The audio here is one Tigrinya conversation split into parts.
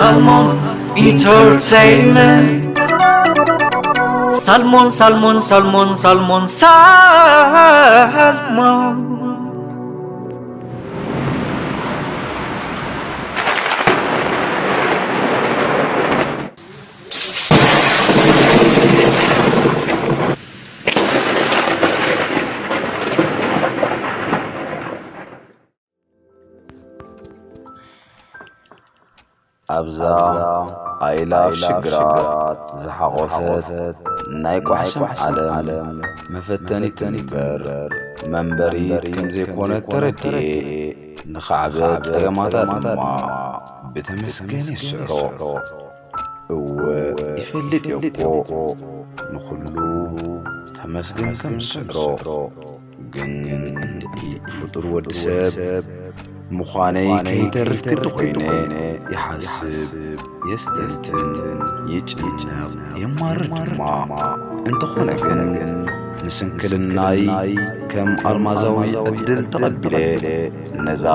Salmon Entertainment. Salmon, Salmon, Salmon, Salmon, Salmon. ኣብዛ ኣእላፍ ሽግራት ዝሓቖፈት ናይ ቋሕስም ዓለም መፈተኒት እምበር መንበሪት ከም ዘይኮነት ተረዲኤ፣ ንኻዕበት ጸገማታ ድማ ብተመስገን ይስዕሮ። እወ፣ ይፈልጥ እየ እኮ፣ ንኹሉ ተመስገን ከም ዝስዕሮ። ግን እንድዒ ፍጡር ወዲ ሰብ ምዃነይ ከይተርፍ ግዲ ኮይነ ይሓስብ፣ የስተንትን፣ ይጭነቕ፣ የማርር ድማ። እንተኾነ ግን ንስንክልናይ ከም ኣልማዛዊ ዕድል ተቐቢለ ነዛ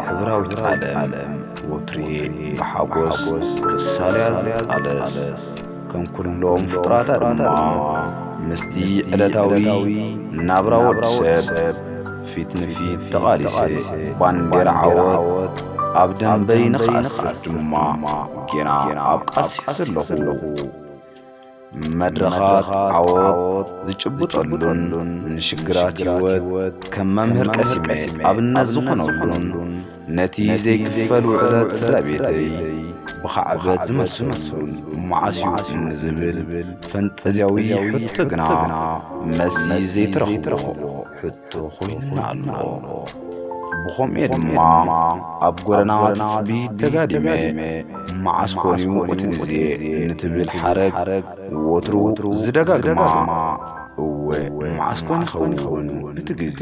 ሕብራዊት ዓለም ወትሪ ብሓጎስ ክሳልያ ዝቃለስ፣ ከም ኩሎም ፍጡራታ ድማ ምስቲ ዕለታዊ ናብራ ወዲ ሰብ ፊት ንፊት ተቓሊሰ፣ ባንዴራ ዓወት ኣብ ደንበይ ንኽኣስር ድማ ጌና ኣብ ቃልሲ ዘለኹ። መድረኻት ዓወት ዝጭብጠሉን ንሽግራት ህይወት ከም መምህር ቀሲመ ኣብነት ዝኾነሉን ነቲ ዘይክፈል ውዕለት ስድራ ቤተይ ብኻዕበት ዝመሰሉን መዓስ እዩ ንዝብል ፈንጠዝያዊ ሕቶ ግና መልሲ ዘይተረኽቦ ሕቶ ኮይኑና ኣሎ። ብኸምኡ ድማ ኣብ ጎደና ትጽቢት ተጋዲመ፣ መዓስ ኮን እዩ እቲ ግዜ ንትብል ሓረግ ወትሩ ዝደጋግማ። እወ፣ መዓስ ኮን ይኸውን እቲ ግዜ?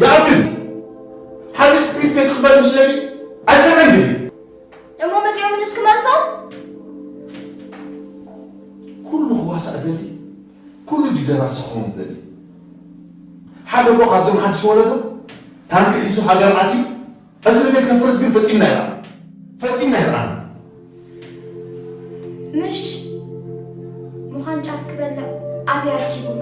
ይኣክል! ሓደ ስክሪፕት ከይትቕበል ምስለኒ ኣይሰምዕን ድዩ? ኩሉ ድዩ ደራሲ ክኸውን ዝደሊ? ሓደ እኮ ካብዞም ሓድሽ ወለዶ ታንኪ ሒዙ ሃገር ኣትዩ እስሪ ቤት ከፍርስ ግን ፈጺምና ይረኣና። ፈጺምና ይረኣና። ምሽ ምዃን ጫፍ ክበልዕ ኣብያ ኣርኪቡሉ።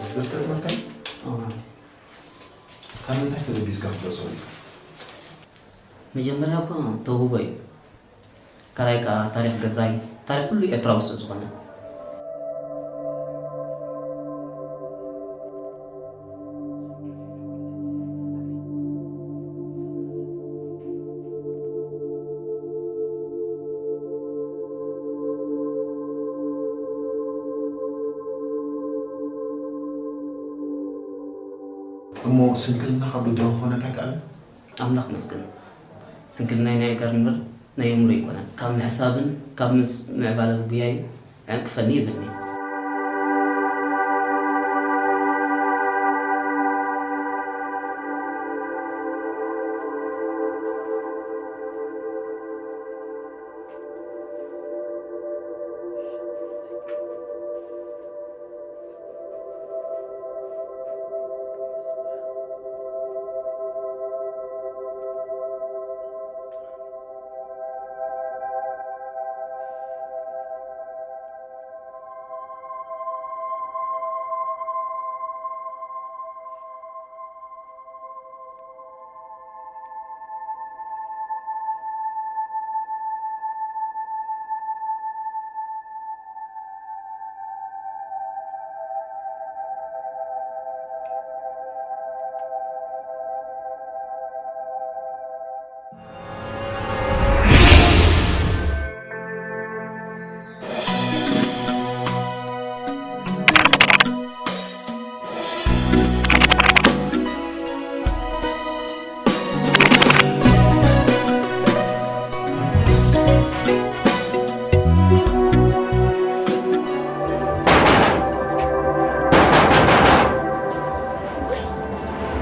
ዝተሰርመካ ካብ ምንታይ ተበጊስካ ክትገልጾ ኢልካ? መጀመርያ እኳ ተውህቦ እዩ። ካልኣይ ከኣ ታሪኽ ገዛይ፣ ታሪኽ ኩሉ ኤርትራዊ ስለ ዝኾነ። እሞ ስንክልና ካብ ብድሆ ክኾነካ ይከኣል? ኣምላኽ መስገን። ስንክልናይ ናይ ኣእጋር እምበር ናይ ኣእምሮ ኣይኮነን። ካብ ምሕሳብን ካብ ምስ ምዕባለ ህጉያይ ዕንቅፈኒ ይብልኒ።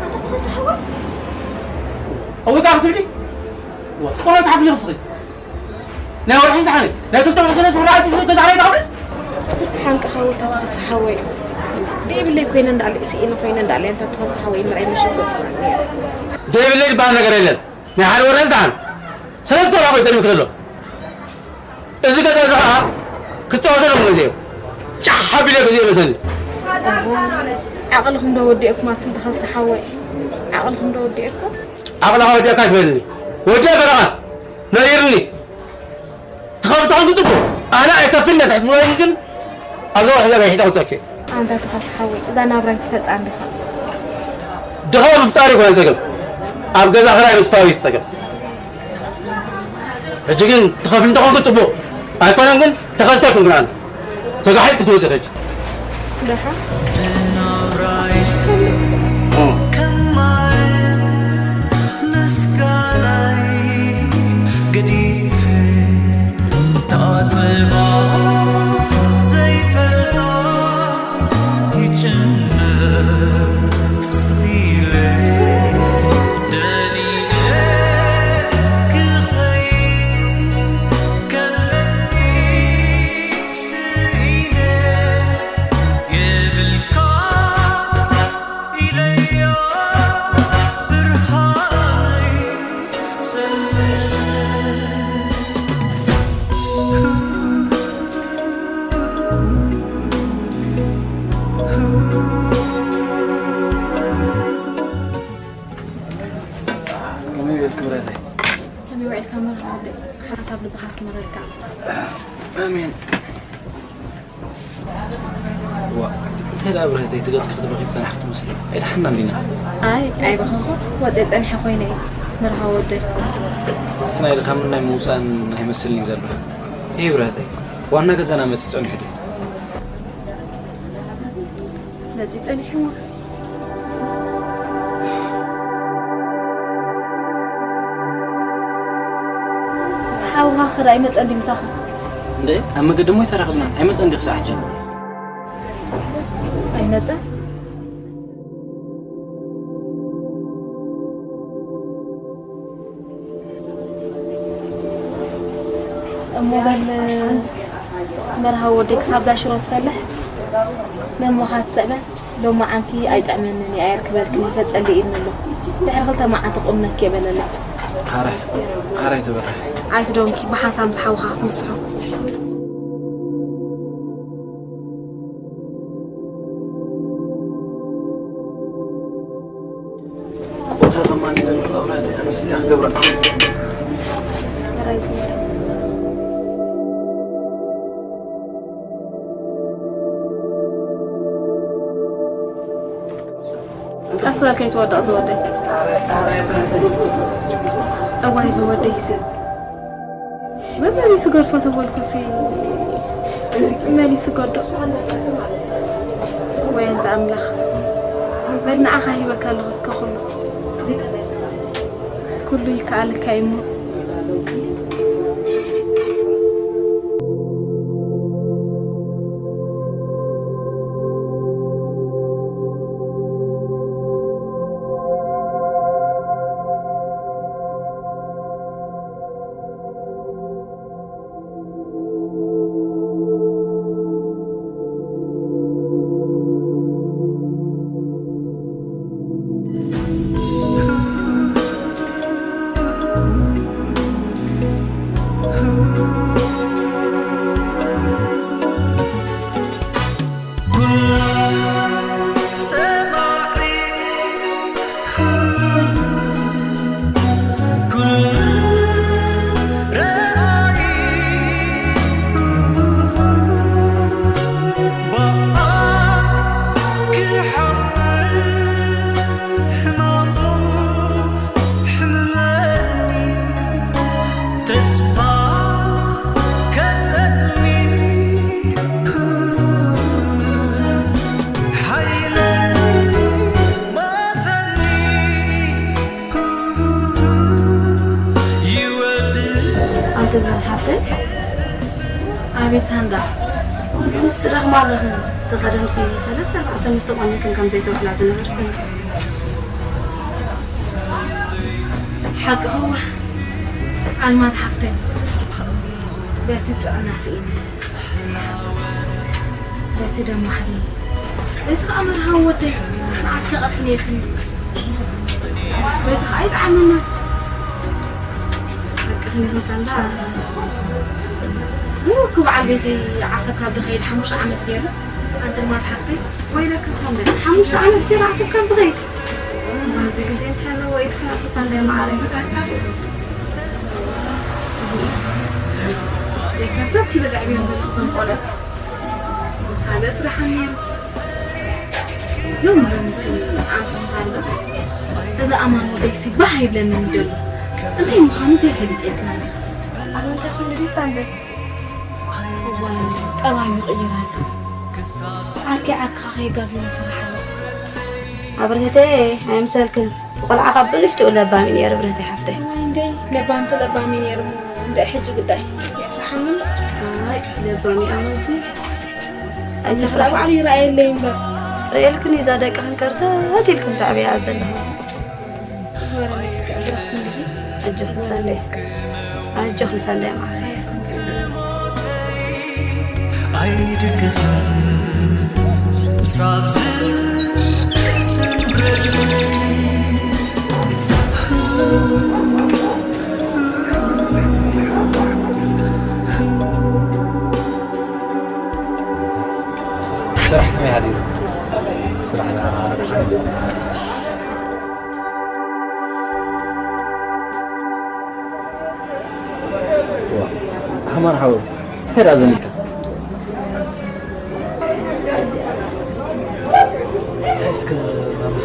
ኣንታ ተኸስተ ሓወይ። ኣወይ፣ ካብ ትብሊ? ዋ፣ ቆሎ ትሓፍሊ ክስኺ። ናይ ወርሒ ዝሓነ፣ ናይ ክልተ ወርሒ ሰለስተ ወርሒ ኣዚዙ ገዛ ዓረይ ትቐብል? ሓንቀኻ ወታ ተኸስተ ሓወይ። ደይብለይ ኮይነ እንዳለ፣ ስኢነ ኮይነ እንዳለ፣ ኣንታ ተኸስተ ሓወይ፣ ምርኣይ መሸጎ። ደይብለይ ዝበሃል ነገር የለን። ናይ ሓደ ወርሒ ዝሓነ፣ ሰለስተ ወርሒ ኮይኑ ተሪፉ ከሎ። እዚ ገዛ እዚ ኸዓ ክጻወተሉ ግዜ እዩ። ጫሕ ኣቢለ ግዜ ይመተኒ። ዓቕልኹም ዶ ወዲእኩም ኣቱም ተኸስተ ሓወይ? ዓቕልኹም ዶ ወዲእኩም? ዓቕልኻ ወዲእካ ትበልኒ። ወዲእካ ደኣ ነይርኒ። ትኸፍል ተኾንኩ ጽቡቕ። ኣነ ኣይከፍልን ትሕቲ ወይን ግን ኣብዚ ወርሒ ዘበይ ሒተ ክጸኪ። ኣንታ ተኸስተ ሓወይ፣ እዛ ናብራ ኣይትፈልጣን ዲኻ? ድኻ ምፍጣር ይኮነ ጸገም። ኣብ ገዛ ክራይ ምስፋር እዩ ጸገም። ሕጂ ግን ትኸፍል እንተኾንኩ ጽቡቕ። ኣይኮነን ግን ተኸስተ ኣይኮንኩን ኣነ። ተጋሒጥ ክትወጽእ ሕጂ። ደሓ። ከም ማር ምስጋናይ ገዲፈ ታጥባ ዘይፈልጣ ይጭነቕ ስኢለ ደሊለ ከመይ ውዒልኪ ብረተይ? ከመይ ውዒልካ መርሃ ወደይ? ሓሳብ ልብኻ ኣስመረልካ። ኣሜን። ዋ፣ እንታይ ደኣ ብረተይ፣ እቲ ገጽኪ ክትበኺ ዝጸናሕኪ ትመስሊ? ኣይደሓንናን ዲና? ኣይ፣ ኣይበኸኹ። ወጺኤ ጸኒሐ ኮይነ እየ፣ መርሃ ወደይ። እስ ናይ ድኻምን ናይ ምውጻእን ኣይመስልን'ዩ ዘሎ። እይ ብረተይ፣ ዋና ገዛና መጺእ ጸኒሑ ድዩ? መጺእ ጸኒሑ እሞ። ሓውኻ ኸ ኣይመጸን ድዩ ምሳኻ? እንደ ኣብ መገዲ እሞ ኣይተራኸብናን። ኣይመጸን ድዩ ክሳዕ ሕጂ? ኣይመጸን። እሞ በል መርሃዊ ወደይ ክሳብ እዛ ሽሮ ትፈልሕ ነሞኻ ትስዕበ። ሎማዓንቲ ኣይጥዕመንን እየ፣ ኣየርክበልክን እየ፣ ተጸሊእኒ ኣሎ። ድሕሪ ክልተ መዓልቲ ክቑነኪ እየ በለላ። ሓራይ፣ ሓራይ ትበርሕ። ኣይትደንጉ፣ ብሓንሳብ ምስ ሓውኻ ክትምስሑ። ቆታ ከማን ዘሎ ኣብራተ ኣነስ እያ ክገብራ። ቀስ በል ከይትወድቕ ዝወደይ። እዋይ ዝወደይ ሲ መመሊሱ ገድፎ ተበልኩሲ መሊሱ ገዶ። ወይ ኣንተ ኣምላኽ፣ በል ንዓኻ ሂበካ ኣለኹ እስከ ኩሉ። ኩሉ ይከኣለካ እዩ እሞ። ተስፋ ከለኒ ሓይለይ ሞተኒ ይወድእ። ኣንቲ ብረት ሓፍተይ። ኣቤት ሳንዳ። ምስ ትደኽማ ኣለኽን። እቲ ቀደምሲ ሰለስተ ኣርባዕተ ምስ ተቆኒክን ከም ዘይትውዕላ ዝነበርክን። ሓቅኺ እወ ኣልማዝ ሓፍተይ። በቲ ጥዕና ስኢነ። በቲ ደም ዋሕዲ። በቲ ከኣ መርሃዊ ወደይ። መዓስከ ቀሲነክን። በቲ ከኣ ይጥዓመና። ሓቅኺ ንክንሳንዳ። እወ እኮ በዓል ቤተይ ዓሰብ ካብ ዝኸይድ ሓሙሽተ ዓመት ገይሩ። ኣንቲ ኣልማዝ ሓፍተይ። ወይለኪ ሳንዳ። ሓሙሽተ ዓመት ገይሩ ዓሰብ ካብ ዝኸይድ። ኣብዚ ግዜ እንታይ ኣለዎ ኢልክና ሳንዳ ማዓረይ። ደይ ከብተት ኢለ ዘዕብዮም ዘለኹ እዞም ቆልዑት። ካልእ ስራሕ ነይሩ። ሎሚ ሎሚሲ ኣንቲ ሳንዳ። እዚ ኣማን ወደይሲ ባህ ይብለኒ እዩ ዘሎ። እንታይ ምዃኑ እንታይ ፈሊጠ ኢልክና ነይሩ። ኣብ እንታይ ኩሉ ድዩ ሳንዳ? እዋን ጠባዩ ይቕይር ኣሎ። ዓርኪ ዓርክኻ ከየጋግዮ ፈራሕ ኣሎ። ኣብርህተይ ኣይምሰልክን። ቆልዓ ካብ ብንሽትኡ ለባም እዩ ነይሩ ብርህተይ ሓፍተይ። እዋይ እንዴ ለባምሲ ለባም እዩ ነይሩ እሞ እንደ ሕጂ ግዳይ የፍርሓኒ። ኣይ ለባም እዩ ኣመንሲ። ኣይተፍርሒ። ባዕሉ ይረኣየለይ እምበር። ርእየልክን እዛ ደቅኽን ከርተት ኢልክን ተዕብያ ዘለኹ። ወረደይ እስከ ብረኽቲ እንዲኺ። ኣጆኽን ሳንዳይ እስከ። ኣጆኽን ሳንዳይ ማዓረይ። ኣይድገስን ሳብ ዝሰንበደይ። ስራሕ ከመይ ሓዲሩ? ስራሕ ደኣ ደሓን እዩ። ዋ፣ ኣማን ሓወይ፣ እንታይ ደኣ ዘኒካ? እንታይ እስከ መርሓ፣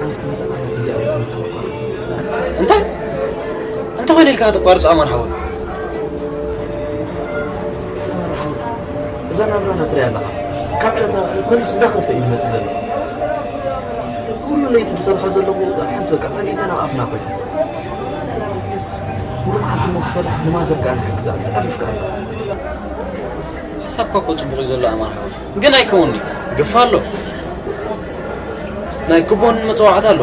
ኣነስ ነዛ ዓመት እዚኣ ትምህርቲ ከቋርጽ። እንታይ? እንታይ ኮይነ ኢልካ ከተቋርጾ ኣማን ሓወይ? ተመርሓ፣ እዛ ናብራና ትሪኣ ኣለኻ። ካብ ዕለት ናብ ዕለት መሊሱ እንዳኸፍአ እዩ ዝመጽእ ዘሎ። እዚ ኩሉ ለይቲ ዝሰርሖ ዘለኹ ሓንቲ በቃ ካብ ኢድና ናብ ኣፍና ኮይኑ። ሙሉእ መዓልቲ እሞ ክሰርሕ ንማዘር ከኣ ንሕግዛ። ብጣዕሚ ይፍቀር። ሓሳብካ እኮ ጽቡቕ እዩ ዘሎ ኣማን ሓወይ። ግን ኣይከውንን'ዩ። ግፋ ኣሎ። ናይ ክቦን መጸዋዕታ ኣሎ።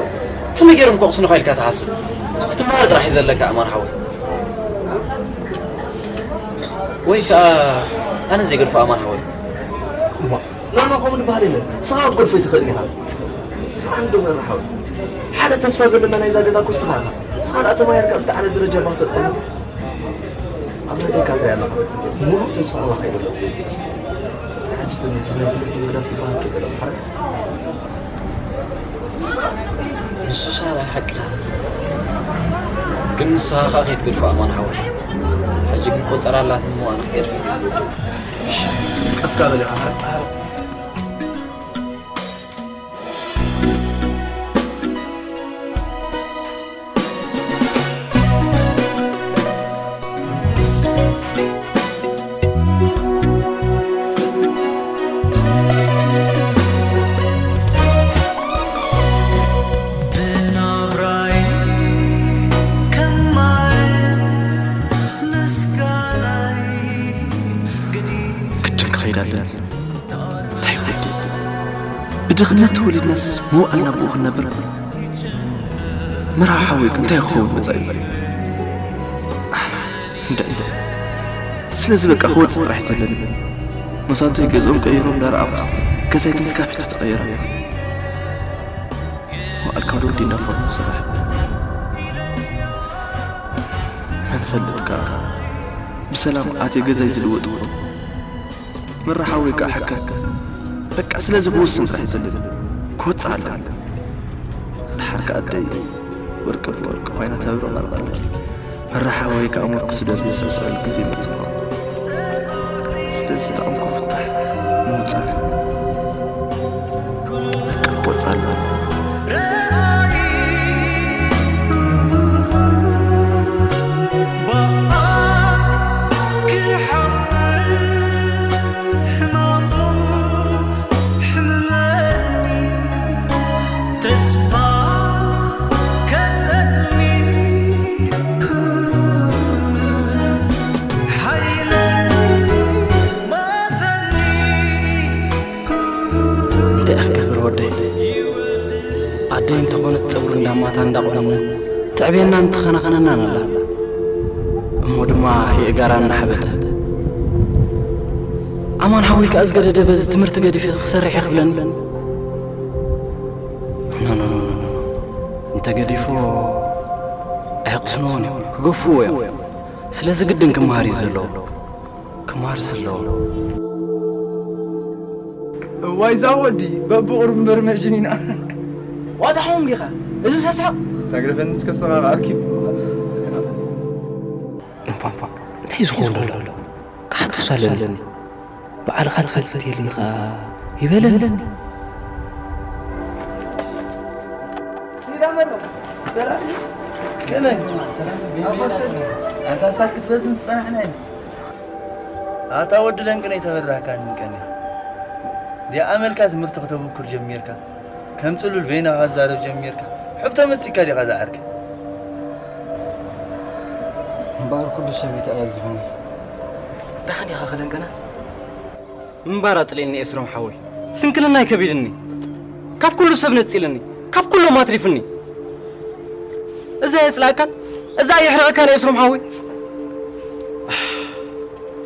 ከመይ ገይሮም ክወቕሱንኻ ኢልካ ትሓስብ? ክትመሃር ጥራሕ እዩ ዘለካ ኣማን ሓወይ። ወይ ከኣ ኣነ ዘይገድፎ ኣማን ሓወይ። እሞ ሎሚ ከምኡ ዝበሃል የለን። ንስኻ ክትገድፎ ኣይትኽእልን ኢኻ። ስምዓኒ ዶ መርሓ ሓወይ። ሓደ ተስፋ ዘለና ናይዛ ገዛ እኮ ንስኻ ኢኻ። ንስኻ ደኣ ተማሂርካ ብዝለዓለ ደረጃ እባ ክትበጽሕ ኣለካ። ኣብ ናተይ ካትሪ ኣለኻ። ሙሉእ ተስፋ ኣባኻ እዩ ዘሎ። ሕጂ ትምህርቲ፣ ናይ ትምህርቲ ምህዳፍ ዝበሃል ከይተለምሓረ። ንሱ ሳላ ሓቅኻ። ግን ንስኻ ኸኣ ከይትገድፎ ኣማን ሓወይ። ሕጂ ግን ቆጸራ ኣላትኒ እሞ ኣነ ክገድፈካ። ቀስካ በል ኢኻ። ብናብራይ ከማር ምስጋናይ ግዲ ግድን ክኸይድ ኣለኒ። እንታይ ወዲ፣ ብድኽነት ተወሊድናስ መዋእልና ብኡ ክንነብር? መርሃ ሓወይ ከ እንታይ ክኸውን መጻኢ? ኣረ፣ እንደ፣ እንደ። ስለዚ በቃ ክወጽእ ጥራሕ እዩ ዘለኒ። መሳቱይ ገዝኦም ቀይሮም እንዳረኣኹስ፣ ገዛይ ግን ስጋብ ሕጂ ዝተቐየረ። መዋእልካ ዶ እንዲና ፎርኖ ስራሕ? መን ፈልጥ ከኣ፣ ብሰላም ኣትየ ገዛይ ዝልወጥ ይኹን። መራ ሓወይ ከኣ ሓካ። በቃ ስለዚ ክውስን ጥራሕ እዩ ዘለኒ። ክወጽእ ኣለኒ። ደሓር ከኣ ኣደይ ወርቂ ብወርቂ ኮይና ተብርቕ ኣላ። መራ ሓወይ ከኣ ምርኩስ ደርቢ ዝስዕስዐሉ ግዜ ይመጽእ ይኸውን። ስለዚ ዝጠቐምኩ ፍታሕ ምውጻእ። በቃ ክወጽእ ኣለኒ። እንታይ እያ ክገብር ወደይ? ኣደይ እንተኾነት ጸጉሪ እንዳማታ እንዳቆነነ ትዕብየናን ትኸናኸነናን ኣላ። እሞ ድማ የእጋራ እናሓበጠ። ኣማን ሓወይ ከኣ ዝገደደ በዚ ትምህርቲ ገዲፈ ክሰርሕ እየ ክብለኒ። ኖ፣ ኖ፣ ኖ፣ ኖ፣ ኖ። እንተ ገዲፎ ኣየቕስንዎን እዮም፣ ክገፍዎ እዮም። ስለዚ ግድን ክመሃር እዩ ዘለዎ። ክመሃርስ ኣለዎ። እዋይ፣ እዛ ወዲ በብቑሩብ እምበር መሽን ኢና። ዋታ ሓሙም ዲኻ? እዚ ሰስዖ? ተግርፈን ምስ ከሰቓቓልኪ። እምቧ፣ እንታይ እዩ ዝኸውን ዘሎ? ክሓቶስ ኣለኒ። ባዕልኻ ትፈልጥ የልኒ ኸኣ ይበለኒ። ኢዳ መላ፣ ሰላም። ከመይ? ኣቦ ሰኒ፣ ኣታ ሳክት በዚ ምስ ጸናሕና ኢና። ኣታ ወዲ ደንቅነይ ተበላህካኒ ቀንያ። ዲኣ መልካ ትምህርቲ ከተብኩር ጀሚርካ። ከም ጽሉል በይንኻ ክትዛረብ ጀሚርካ። ሕብ ተመሲካ ዲኻ ዝዓርከይ? እምበኣር ኩሉ ሰብ እዩ ተኣዚቡኒ። ደሓን ኢኻ ከደንቅነ? ምንባር ኣጽሊእኒ ኤስሮም ሓወይ። ስንክልናይ ከቢድኒ። ካብ ኩሉ ሰብ ነጺልኒ። ካብ ኩሎም ኣትሪፍኒ። እዛ የጽላእካን፣ እዛ የሕርቐካን ኤስሮም ሓወይ።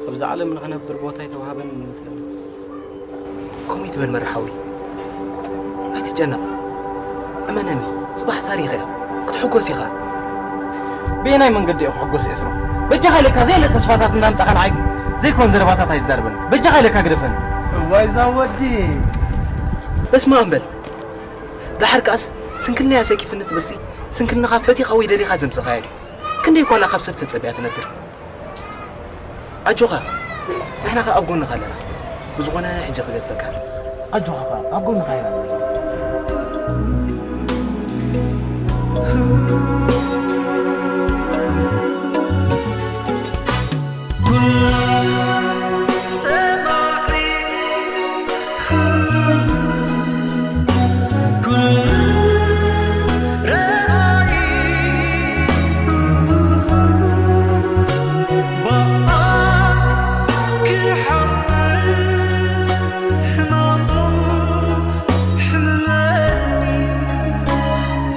ኣብዚ ዓለም ንኽነብር ቦታ ኣይተዋህበን ይመስለኒ። ከምኡ ይትበል መርሓዊ። ኣይትጨነቕ። እመነኒ፣ ጽባሕ ታሪኽ እያ። ክትሕጎስ ኢኻ። በየናይ መንገዲ እየ ክሕጎስ ኤስሮም? በጃኻ ኢለካ ዘየለ ተስፋታት እንዳምጻኻ ንዓይ ዘይኮን ዘረባታት ኣይትዛረበኒ። በጃኻ ኢለካ ግደፈኒ። እዋይ ዛወዲ። በስመ ኣብ በል። ደሓር ከኣስ ስንክልናያ ሰቂፍኒ ትብልሲ፣ ስንክልናኻ ፈቲኻ ወይ ደሊኻ ዘምጽኻያ ድዩ? ክንደይ ኳላ ካብ ሰብ ተጸብያ ትነብር። ኣጆኻ፣ ንሕና ከኣ ኣብ ጎንኻ ኣለና። ብዝኾነ ሕጂ ክገድፈካ። ኣጆኻ ከኣ ኣብ ጎንኻ ኢና።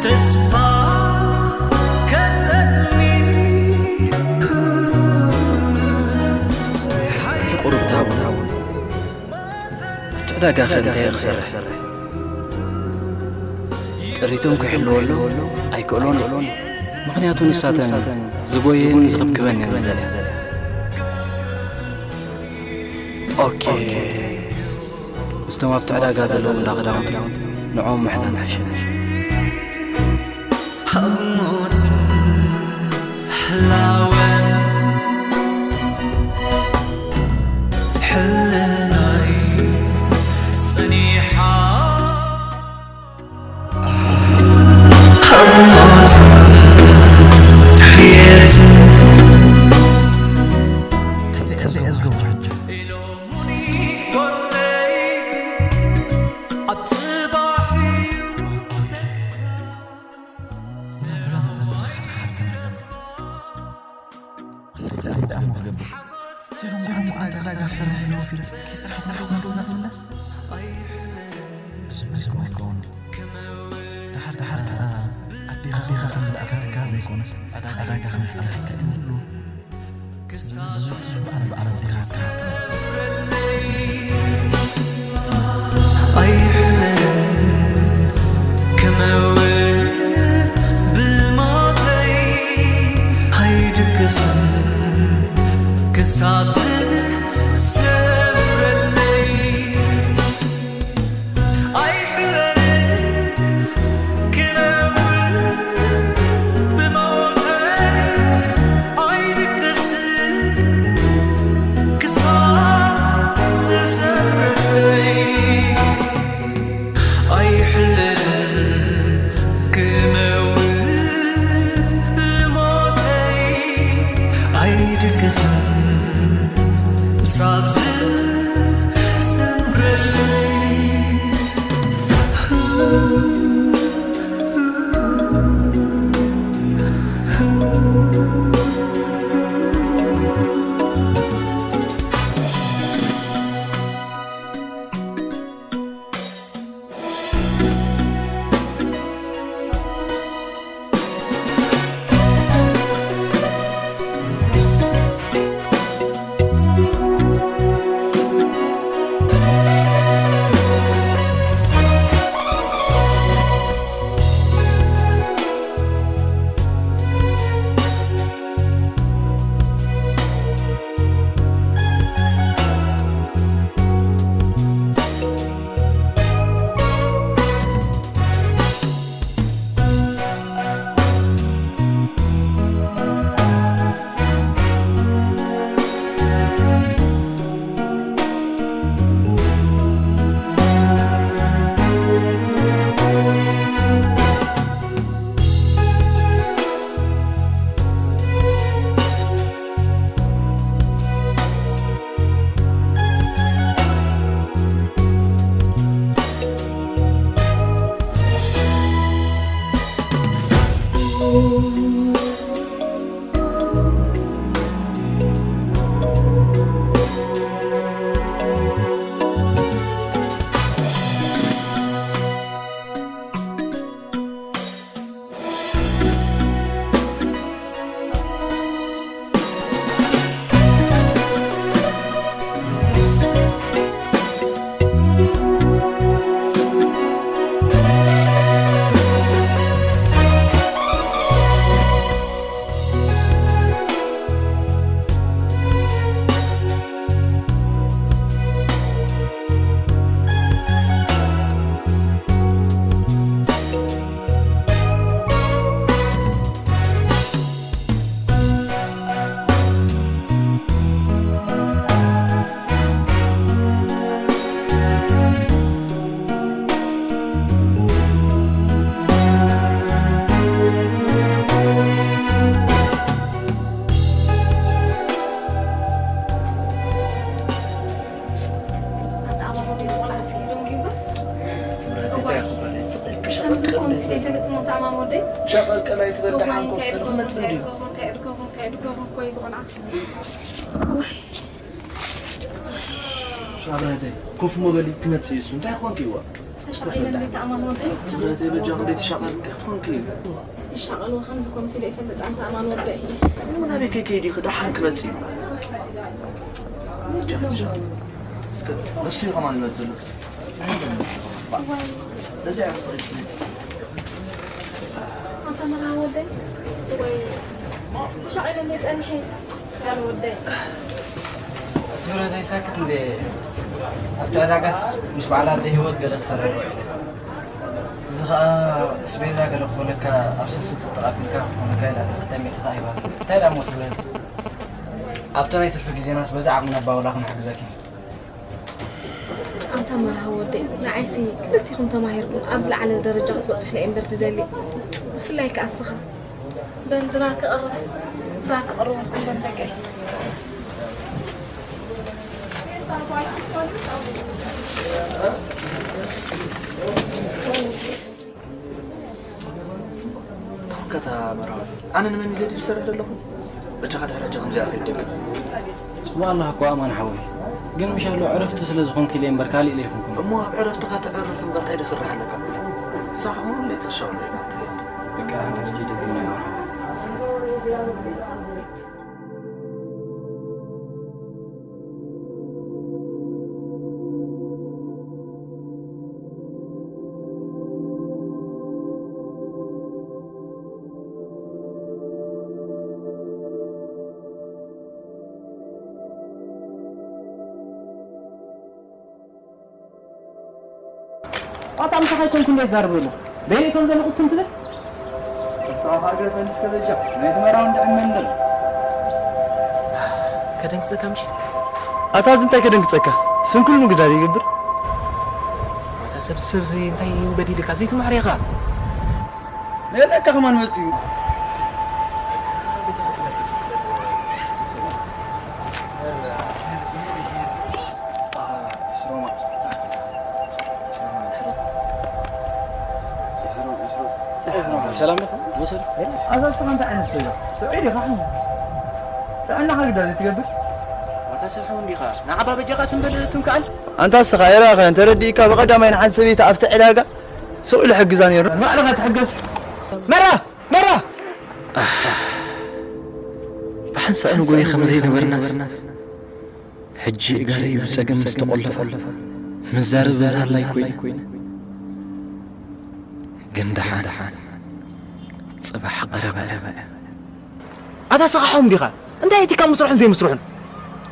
ተስፋ ከለኒ። ቁሩብ ታቡ ኣብቲ ዕዳጋ ከ እንታይ ክሰርሕ? ጥሪቶም ክሕልወሉ ኣይክእሎን። ምኽንያቱ ንሳተን ዝጎየን ዝኽብክበን እየን ዝደልያ። ኦኬ፣ ምስቶም ኣብቲ ዕዳጋ ዘለዉ እንዳ ክዳውንቲ ንዕኦም ምሕታት ሓሸኒ። ኣብ ሞትን ሕላወን ሕልናይ ጸኒሓ። ኣብ ሞትን ሕየትን እንታይ ደኣ ዝገብሮ ሕጂ? ኢሎሙኒ ጎነይ ኣብ ጽባሕ እዩ ተስፋ። ኣይሕለል ክመውት ብሞተይ ኣይድቅስን ክሳብ ዝሰብረለይ። ኣይሕለል ክመውት ብሞተይ ኣይድቅስን ክሳብ ዝሰብረለይ። ኣይሕለል ክመውት ብሞተይ ኣይድቅስን ክሳብ ዝሰብረለይ። ቀልቀላይ ትበል ደሓን ኮፍ ኢሉ ክመጽእ እንድዩ። እንታይ እድገቡ እንታይ እድገቡ እንታይ እድገቡ እንታይ ዝቆልዓ። ኣብራተይ ኮፍ እሞ በሊ ክመጽእ እዩ እሱ። እንታይ ኮንኪ ይዋ? ተሻቒለ እንዴት ኣማን ወደይ? ትብረተይ በጃ ክንደይ ትሻቐል እንታይ ኮንኪ? ይሻቐልዎ ከምዚ ኮምሲ ዶ ይፈልጥ ኣንታ ኣማን ወደይ? እሞ ናበይ ከይከይዲ ደሓን ክመጽእ እዩ። በጃ ትሻቐል። እስከ እሱ እዩ ከማን ይመጽእ ዘሎ። ኣንታ መርሃ ወደይ ወይ ተሻቒለ እንዴ ጸኒሐ? ዛን ወደይ። ትብረተይ ሳክት እንዴ ኣብቲ ዕዳጋስ ምስ በዓል ኣደ ህይወት ገለ ክሰርሕ ውዒለ። እዚ ኸኣ ኣስቤዛ ገለ ክኾነካ ኣብ ሰልስቲ ጥቓ ኣቢልካ ክኾነካ ኢላ ተጠሚዕካ ሂባ። እንታይ ደኣ እሞ ትብረተይ? ኣብቲ ናይ ትርፊ ግዜናስ በዚ ዓቕምና ኣባውላ ክንሕግዘኪ። ኣንታ መርሃ ወደይ፣ ንዓይሲ ክልቲኹም ተማሂርኩም ኣብ ዝለዓለ ደረጃ ክትበጽሑለይ እምበር ዝደሊ። ብፍላይ ከኣ እስኻ። በል ድራር ክቕርብ፣ ድራር ክቕርበልኩም በል ደቀይ። ተወከታ መርሃዊ፣ ኣነ ንመን ኢለ ድዩ ዝሰርሕ ዘለኹ? በጃኻ ድሕሪ ሕጂ ከምዚኣ ከይትደግም። ጽቡቕ ኣለኻ እኮ ኣማን ሓወይ፣ ግን ምሻሎ ዕረፍቲ ስለ ዝኾንኩ ኢለ እምበር ካልእ ኢለ ኣይኮንኩን። እሞ ኣብ ዕረፍትኻ ተዕርፍ እምበር እንታይ ዶ ስራሕ ኣለካ? ንስኻ ከኣ እሞ ሁሌ ተሻቕሎ ኢኻ እንታይ? በቃ፣ ሕጂ ሕጂ ደግም ናይ ኣማን ሓወይ። ኣታ ምሳኻ ኣይኮንኩ እንዴ ትዛረብ ዘለኹ? በይነይ ከም ዘለኹ ስም ትብል? ንስኻ ኸኣ ግደፈኒ እስከ በጃ። ናይቲ መራዊ እንድዒ መን ደሎ? ከደንግጸካ ምሽ? ኣታ እዚ እንታይ ከደንግጸካ? ስንኩል ምግዳል ይገብር። ኣታ ሰብ፣ ሰብ እዚ እንታይ እዩ በዲልካ? ዘይትምሕር ኢኻ። ነለካ ከማን መጽዩ። ሰላም ኢኻ? ወሰድ። ኣዛ ስኻ እንታይ ዓይነት ሰብ ኢኻ? ጥዑይ ዲኻ? ጥዕናኻ ግዳ ዘይትገብር? ኣታ ሰብ ሓው እንዲኻ? ንዓባ በጃኻ ትንበል ትምክኣል? ኣንታ ስኻ የራኸ እንተረዲእካ ብቐዳማይ ንሓንቲ ሰበይቲ ኣብቲ ዕዳጋ ሱቕ ኢሉ ሕግዛ ነይሩ። ንባዕልኻ ትሕገዝ። መራ! መራ! ብሓንሳእ ንጎይ ከም ዘይነበርናስ፣ ሕጂ እጋረይ ብጸገም ምስ ተቖለፈ፣ ምዛረብ ብዝሃላይ ኮይነ። ግን ደሓን፣ ጽባሕ ቀረበ። ኣታ ስኻ ሓው እንዲኻ? እንታይ እቲ ካብ ምስርሑን ዘይምስርሑን?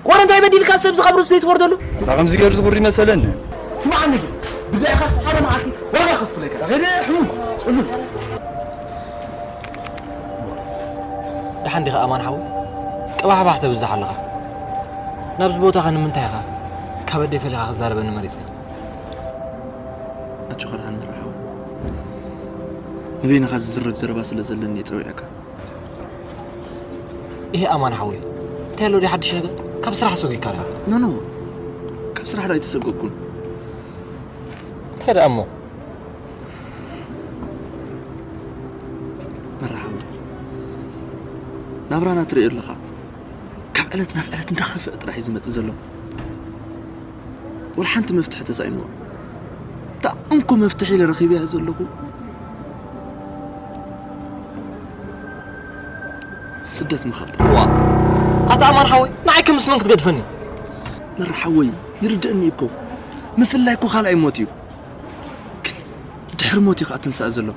ዋላ እንታይ በዲልካ ሰብ ዝኸብሩ ዘይትወርደሉ? ኣታ ከምዚ ገይሩ ዝኹሪ መሰለኒ። ስምዓኒ ግን፣ ብድዕኻ ሓደ መዓልቲ ዋጋ ከፍለካ። ኣኸደ ሕሙም፣ ጽሉል። ደሓን ዲኻ ኣማን ሓወይ? ቅባሕባሕ ተብዝሕ ኣለኻ። ናብዚ ቦታኻ ንምንታይ ኢኻ ካብ ኣደይ ፈሊኻ ክዛረበኒ መሪጽካ? ኣጆኻ ደሓን መራ ሓወይ። ንበይንኻ ዝዝረብ ዘረባ ስለ ዘለኒ እየ ጸዊዐካ። ኢሄ ኣማን ሓወይ፣ እንታይ ኣሎ ድዩ ሓድሽ ነገር? ካብ ስራሕ ሰጒግካ ዲኻ? ኖ፣ ኖ፣ ካብ ስራሕ ዶ ኣይተሰጎግኩን። እንታይ ደኣ እሞ? መራ ሓወይ፣ ናብራና ትርእዮ ኣለኻ። ካብ ዕለት ናብ ዕለት እንዳኸፍአ ጥራሕ እዩ ዝመጽእ ዘሎ። ወላ ሓንቲ መፍትሒ ተሳኢንዎ። እታ እንኮ መፍትሒ ኢለ ረኺበያ ዘለኹ ስደት ምኻድ። ዋ፣ ኣታ ኣማን ሓወይ፣ ንዓይ ከም ምስ መን ክትገድፈኒ? መራ ሓወይ፣ ይርድእኒ እኮ። ምፍላይ እኮ ካልኣይ ሞት እዩ። ግን ድሕሪ ሞት እዩ ኸኣ ትንሳእ ዘሎ።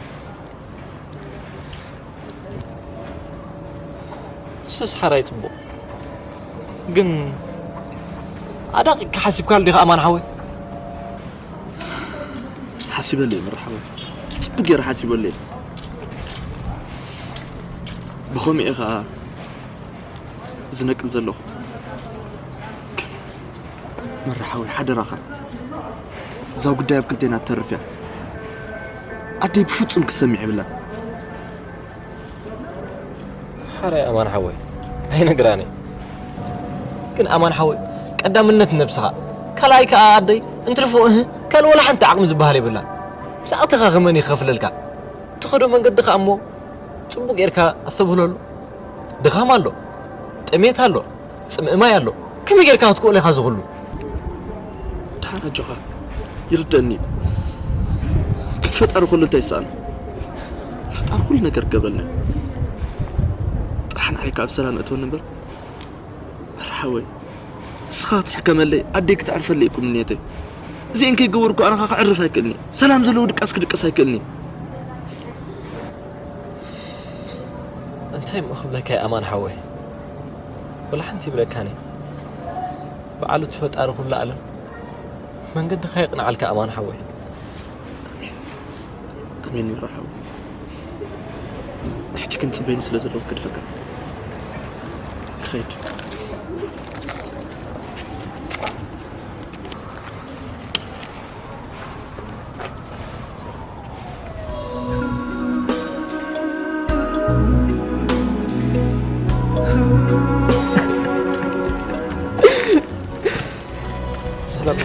ንሱስ ሓራይ ጽቡቕ። ግን ኣዳቒቕካ ሓሲብካሉ ዲኻ ኣማን ሓወይ? ሓሲበሉ እየ መራ ሓወይ። ጽቡቕ ገይረ ሓሲበሉ እየ። ብኸምኡ እየ ኸኣ ዝነቅል ዘለኹ። መራ ሓወይ ሓደራኻ። እዛ ጉዳይ ኣብ ክልቴና ትተርፍ እያ። ኣደይ ብፍጹም ክትሰምዕ የብላን። ሓራይ ኣማን ሓወይ፣ ኣይነግራን እየ። ግን ኣማን ሓወይ፣ ቀዳምነት ነብስኻ፣ ካልኣይ ከኣ ኣደይ፣ እንትርፎ እህ፣ ካልእ ወላ ሓንቲ ዓቕሚ ዝበሃል የብላን። ምስ ኣተኻ ከመን እዩ ክኸፍለልካ? ትኸዶ መንገዲ ከኣ እሞ ጽቡቕ ጌርካ ኣስተብህለሉ። ድኻም ኣሎ፣ ጥሜት ኣሎ፣ ጽምእ ማይ ኣሎ። ከመይ ጌርካ ክትክእሎ ኢኻ እዚ ኩሉ? ደሓን ኣጆኻ፣ ይርደኒ። ግን ፈጣሪ ኩሉ እንታይ ይሰኣኖ? ፈጣሪ ኩሉ ነገር ክገብረልና እዩ። ጥራሕ ንዓይ ካብ ሰላም እትወኒ እምበር፣ መርሓወይ፣ ንስኻ ክትሕከመለይ፣ ኣደይ ክተዕርፈለይ እኮ ምንየተይ። እዚአን ከይገበርኩ ኣነ ከ ክዕርፍ ኣይክእልኒ። ሰላም ዘለዎ ድቃስ ክድቅስ ኣይክእልኒ። እንታይ እሞ ክብለካ እየ ኣማን ሓወይ? ወላ ሓንቲ ይብለካን እየ። በዓሉ እቲ ፈጣሪ ኩሉ ዓለም መንገድኻ የቕንዓልካ ኣማን ሓወይ። ኣሜን። ኣሜን መርሓዊ። ሕጂ ግን ጽበይኒ ስለ ዘለኹ ክድፈካ። ክኸይድ። ሰላም።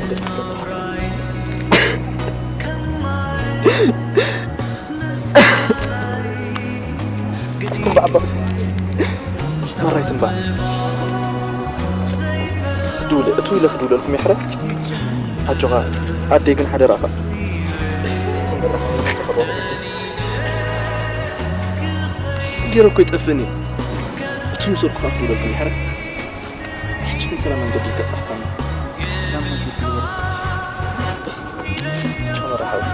ትንባዕ ኣባ። መራይ ትንባዕ። ክድውለ-፣ እቱ ኢለ ክድውለልኩም ይሕረ። ኣጆኻ፣ ኣደይ ግን ሓደራኻ። ገይረ እኮ ይጠፍእኒ። እቱ ምስ ወድኩ ክድውለልኩም ይሕረ። ሕጂ ግን ሰላም መንገዲ ይከጥራፋና። ሰላም መንገዲ ይወርድ። ቻው መርሓባ።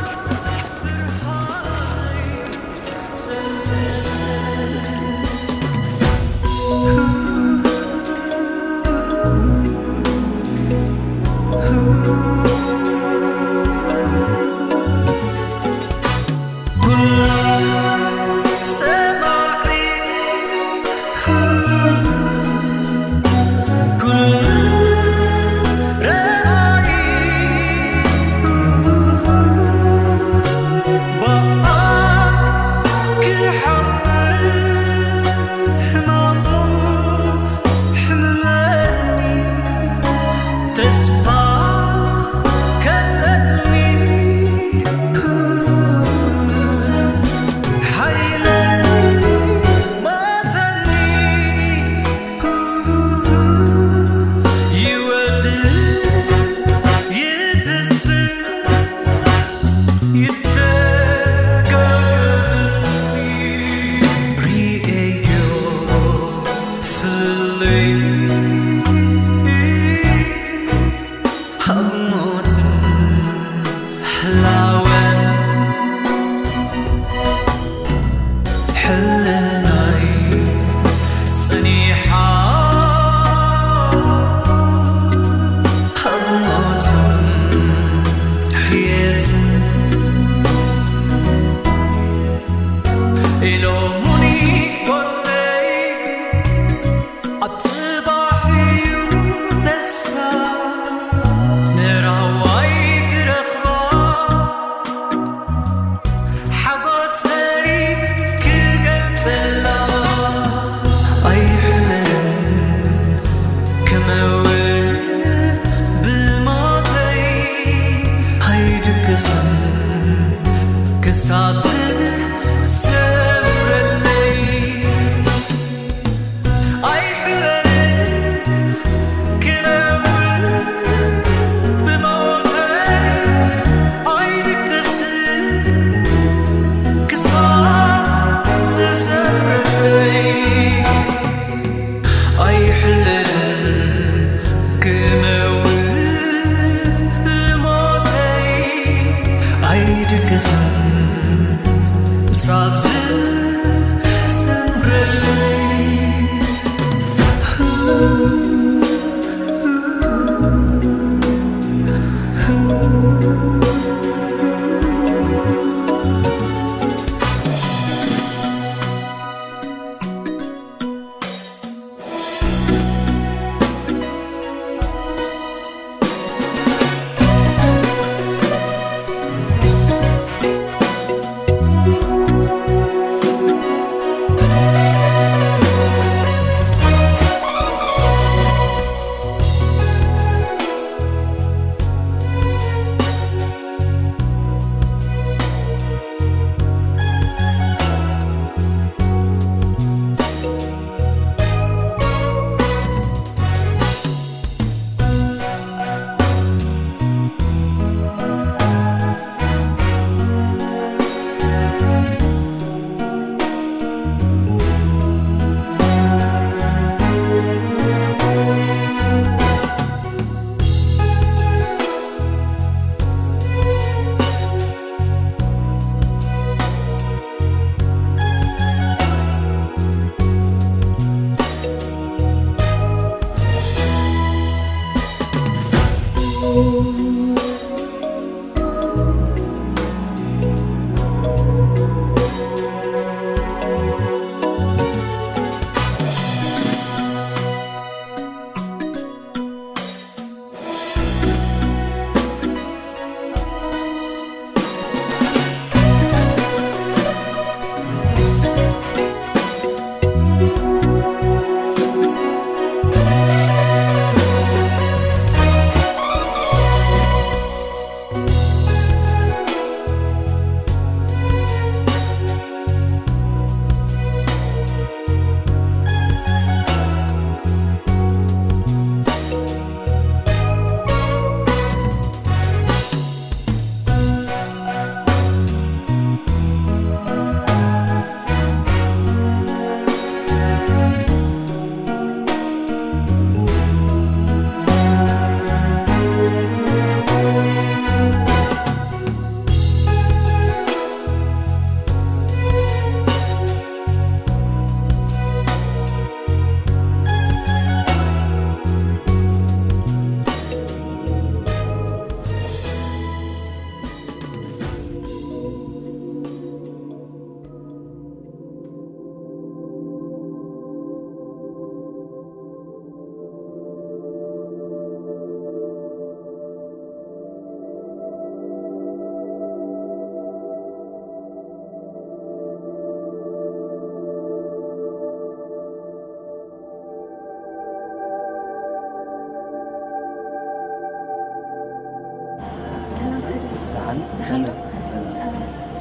ሃሎ፣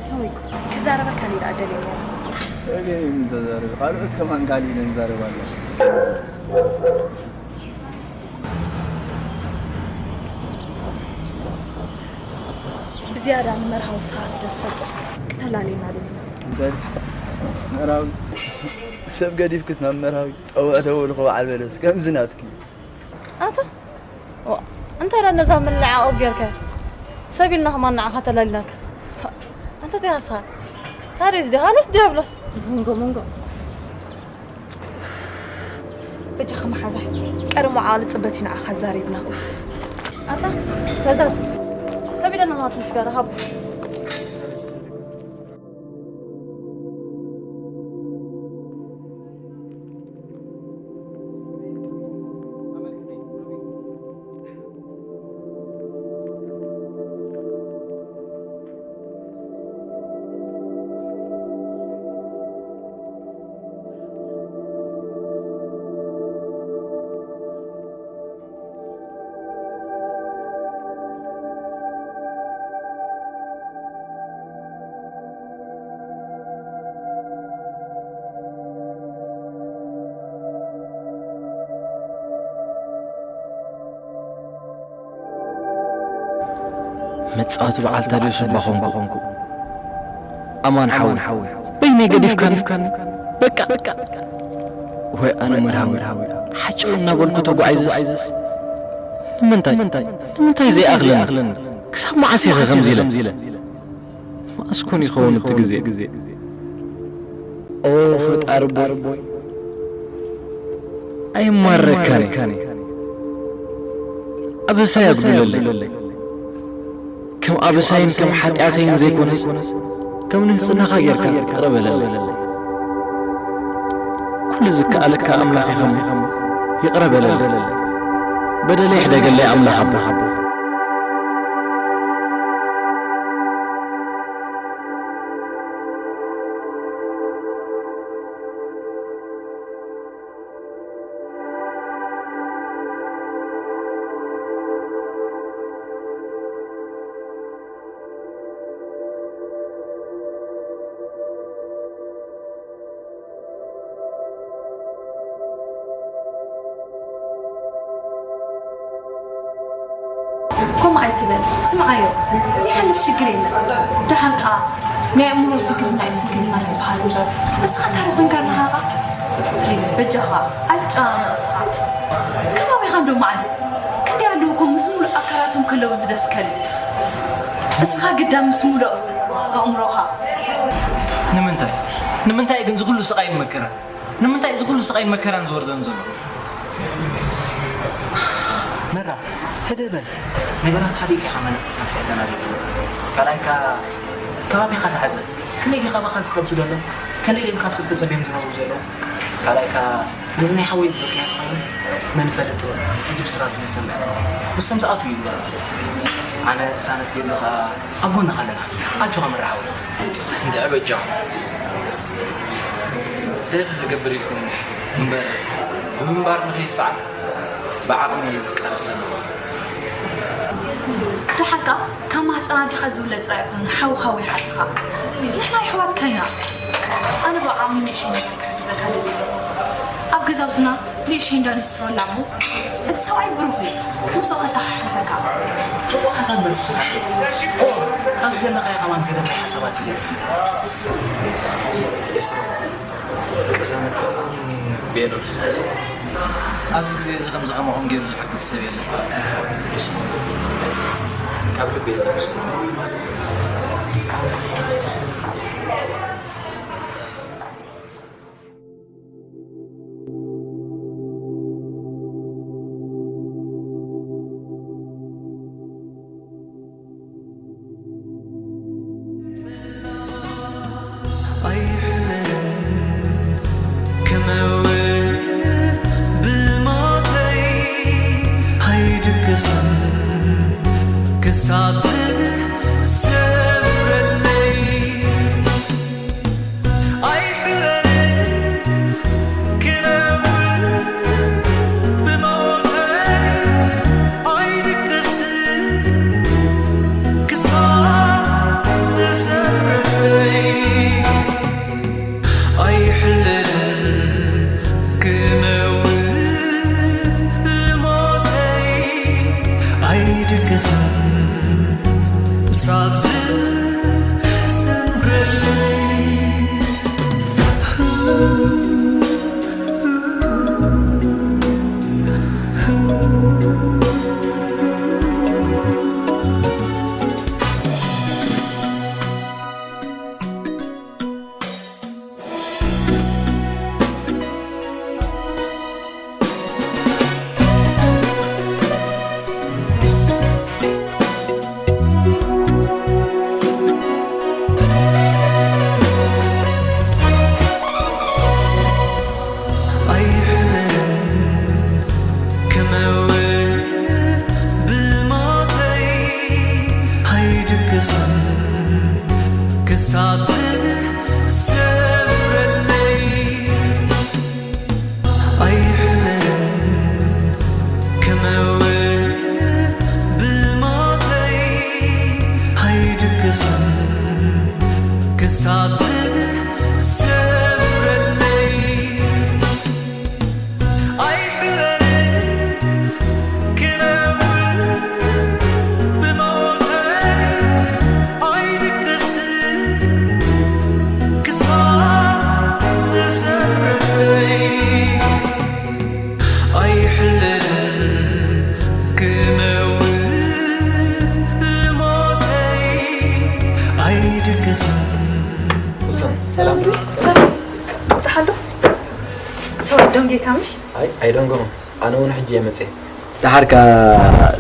ሶሪ፣ ክዛረበካ እየ ደኣ ደልየ ነይረ። እኔ ምን ተዛረብ? ካልኦት ከማን ካልእ ኢለን ይዛረባ ኣለዋ። ብዝያዳ ንመርሃዊ ንስኻ ስለ ትፈልጦስ ክተላልየና ደሊኻ። እንታይ? መርሃዊ? ሰብ ገዲፍክስ ናብ መርሃዊ? ጸውዕ ተበልኹ በዓል በለስ፣ ከምዚ ናትኪ። ኣታ? ዋ፣ እንታይ ደኣ ነዛ መለዓቐብ ጌርካያ? ሰብ ኢልና ከማን ንዓኻ ተላሊናካ። ኣንታ እንታይ ሃስኻ? ታዲያስ ዲኻ ነስ ዲያብሎስ? መንጎ መንጎ። በጃኻ መሓዛይ፣ ቀደም ዓቕሊ ጽበት እዩ ንዓኻ ዛሪብና። ኣታ ፈዛዝ፣ ከቢዳ ናማትሽ ጋር ሃቡ። መጻወቲ በዓል ታድዮስ እባ ኾንኩ። ኣማን ሓወይ፣ በይነይ ገዲፍካኒ። በቃ። ወይ ኣነ መርሃዊ፣ ሓጭው እናበልኩ ተጓዒዘስ። ንምንታይ? ንምንታይ ዘይኣኽለኒ? ክሳብ መዓስ ኢኸ ከምዚ ኢለ? መኣስ ኮን ይኸውን እቲ ግዜ? ኦ ፈጣሪ ቦይ፣ ኣይማረካን እየ። ኣበሳይ ኣጉድለለይ። ከም ኣበሳይን ከም ሓጢኣተይን ዘይኮነስ፣ ከም ንህጽናኻ ጌርካ ይቕረ በለለይ። ኩሉ ዝከኣለካ ኣምላኽ ኢኻ እሞ፣ ይቕረ በለለይ። በደለይ ሕደገለይ ኣምላኽ ኣቦ። ከምኡ ኣይትበል፣ ስምዓዮ፣ ዘይሓልፍ ሽግር የለን። ደሓር ከኣ ናይ ኣእምሮ ስንክልና እዩ ስንክልና ዝበሃል እምበር፣ ንስኻ እንታይ ኮንካ ኣለኻ ኸኣ? ፕሊዝ፣ በጃኻ፣ ኣጨናንቕ እስኻ። ከባቢኻ እንዶ ማዕዶ፣ ክንደይ ኣለዉ እኮ ምስ ሙሉእ ኣካላቶም ከለዉ ዝደስከሉ። እስኻ ግዳ ምስ ሙሉእ ኣእምሮኻ። ንምንታይ? ንምንታይ ግን ዝኹሉ ስቓይን መከራን? ንምንታይ እዚ ኩሉ ስቓይን መከራን ዝወርደን ዘሎ? መራ፣ ህድእ በል። ነገራት ሓዲግካ ኢኻ መን ኣብ ትሕተና ዘሎ። ካልኣይካ፣ ከባቢኻ ተዓዘብ። ክንደይ ድዩ ካባኻ ዝኸብዱ ዘለዉ? ክንደይ ድዮም ካብ ሰብ ተጸብዮም ዝነብሩ ዘለዉ? ካልኣይካ፣ ነዚ ናይ ሓወይ ዝበልካዮ እንተኾይኑ፣ መን ይፈልጥ፣ ሕጂ ብስራቱ ይሰምዕ። ምስቶም ዝኣትዉ ይግበር። ኣነ ቅሳነት ክህሉ ከኣ ኣብ ጎንኻ ኣለና። ኣጆኻ መራ ሓወይ። እንድዒ በጃኹም። እንታይ ከ ክገብር ኢልኩም እምበር፣ ብምንባር ንኸይሰዓር ብዓቕሚ እየ ዝቃለስ ዘለኹ። ደሓር ከኣ ካብ ማህጸን ኣዴኻ ዝውለድ ጥራይ ኣይኮነን ሓውኻ ወይ ሓትኻ። ንሕና ኣሕዋትካ ኢና። ኣነ ብዓቕሚ ንእሽቶ ነገር ክሕግዘካ ደልየ። ኣብ ገዛውትና ንእሽተይ እንዳ ሊስትሮ ኣላ እሞ፣ እቲ ሰብኣይ ብሩኽ እዩ። ምስኡ ከተሓሕዘካ። ጽቡቕ ሓሳብ መሊሱ ስራሕ። ኦ፣ ኣብዚ ዘለኻዮ ከማን ገደብ ናይ ሓሳባት ትገርም። ሊስትሮ፣ ቅሳነት ከምኡውን ቤኖል። ኣብዚ ግዜ እዚ ከምዚ ከማኹም ገይሩ ዝሕግዝ ሰብ የለን። ካብ ልቢ እየ ዘመስግኖ። ኣይሕለል ክመውት ብሞተይ ኣይድቅስን ክሳብ ዝሰብረለይ። ጌካምሽ? ኣይ ኣይደንጎም። ኣነ እውን ሕጂ እየ መፅየ። ደሓርካ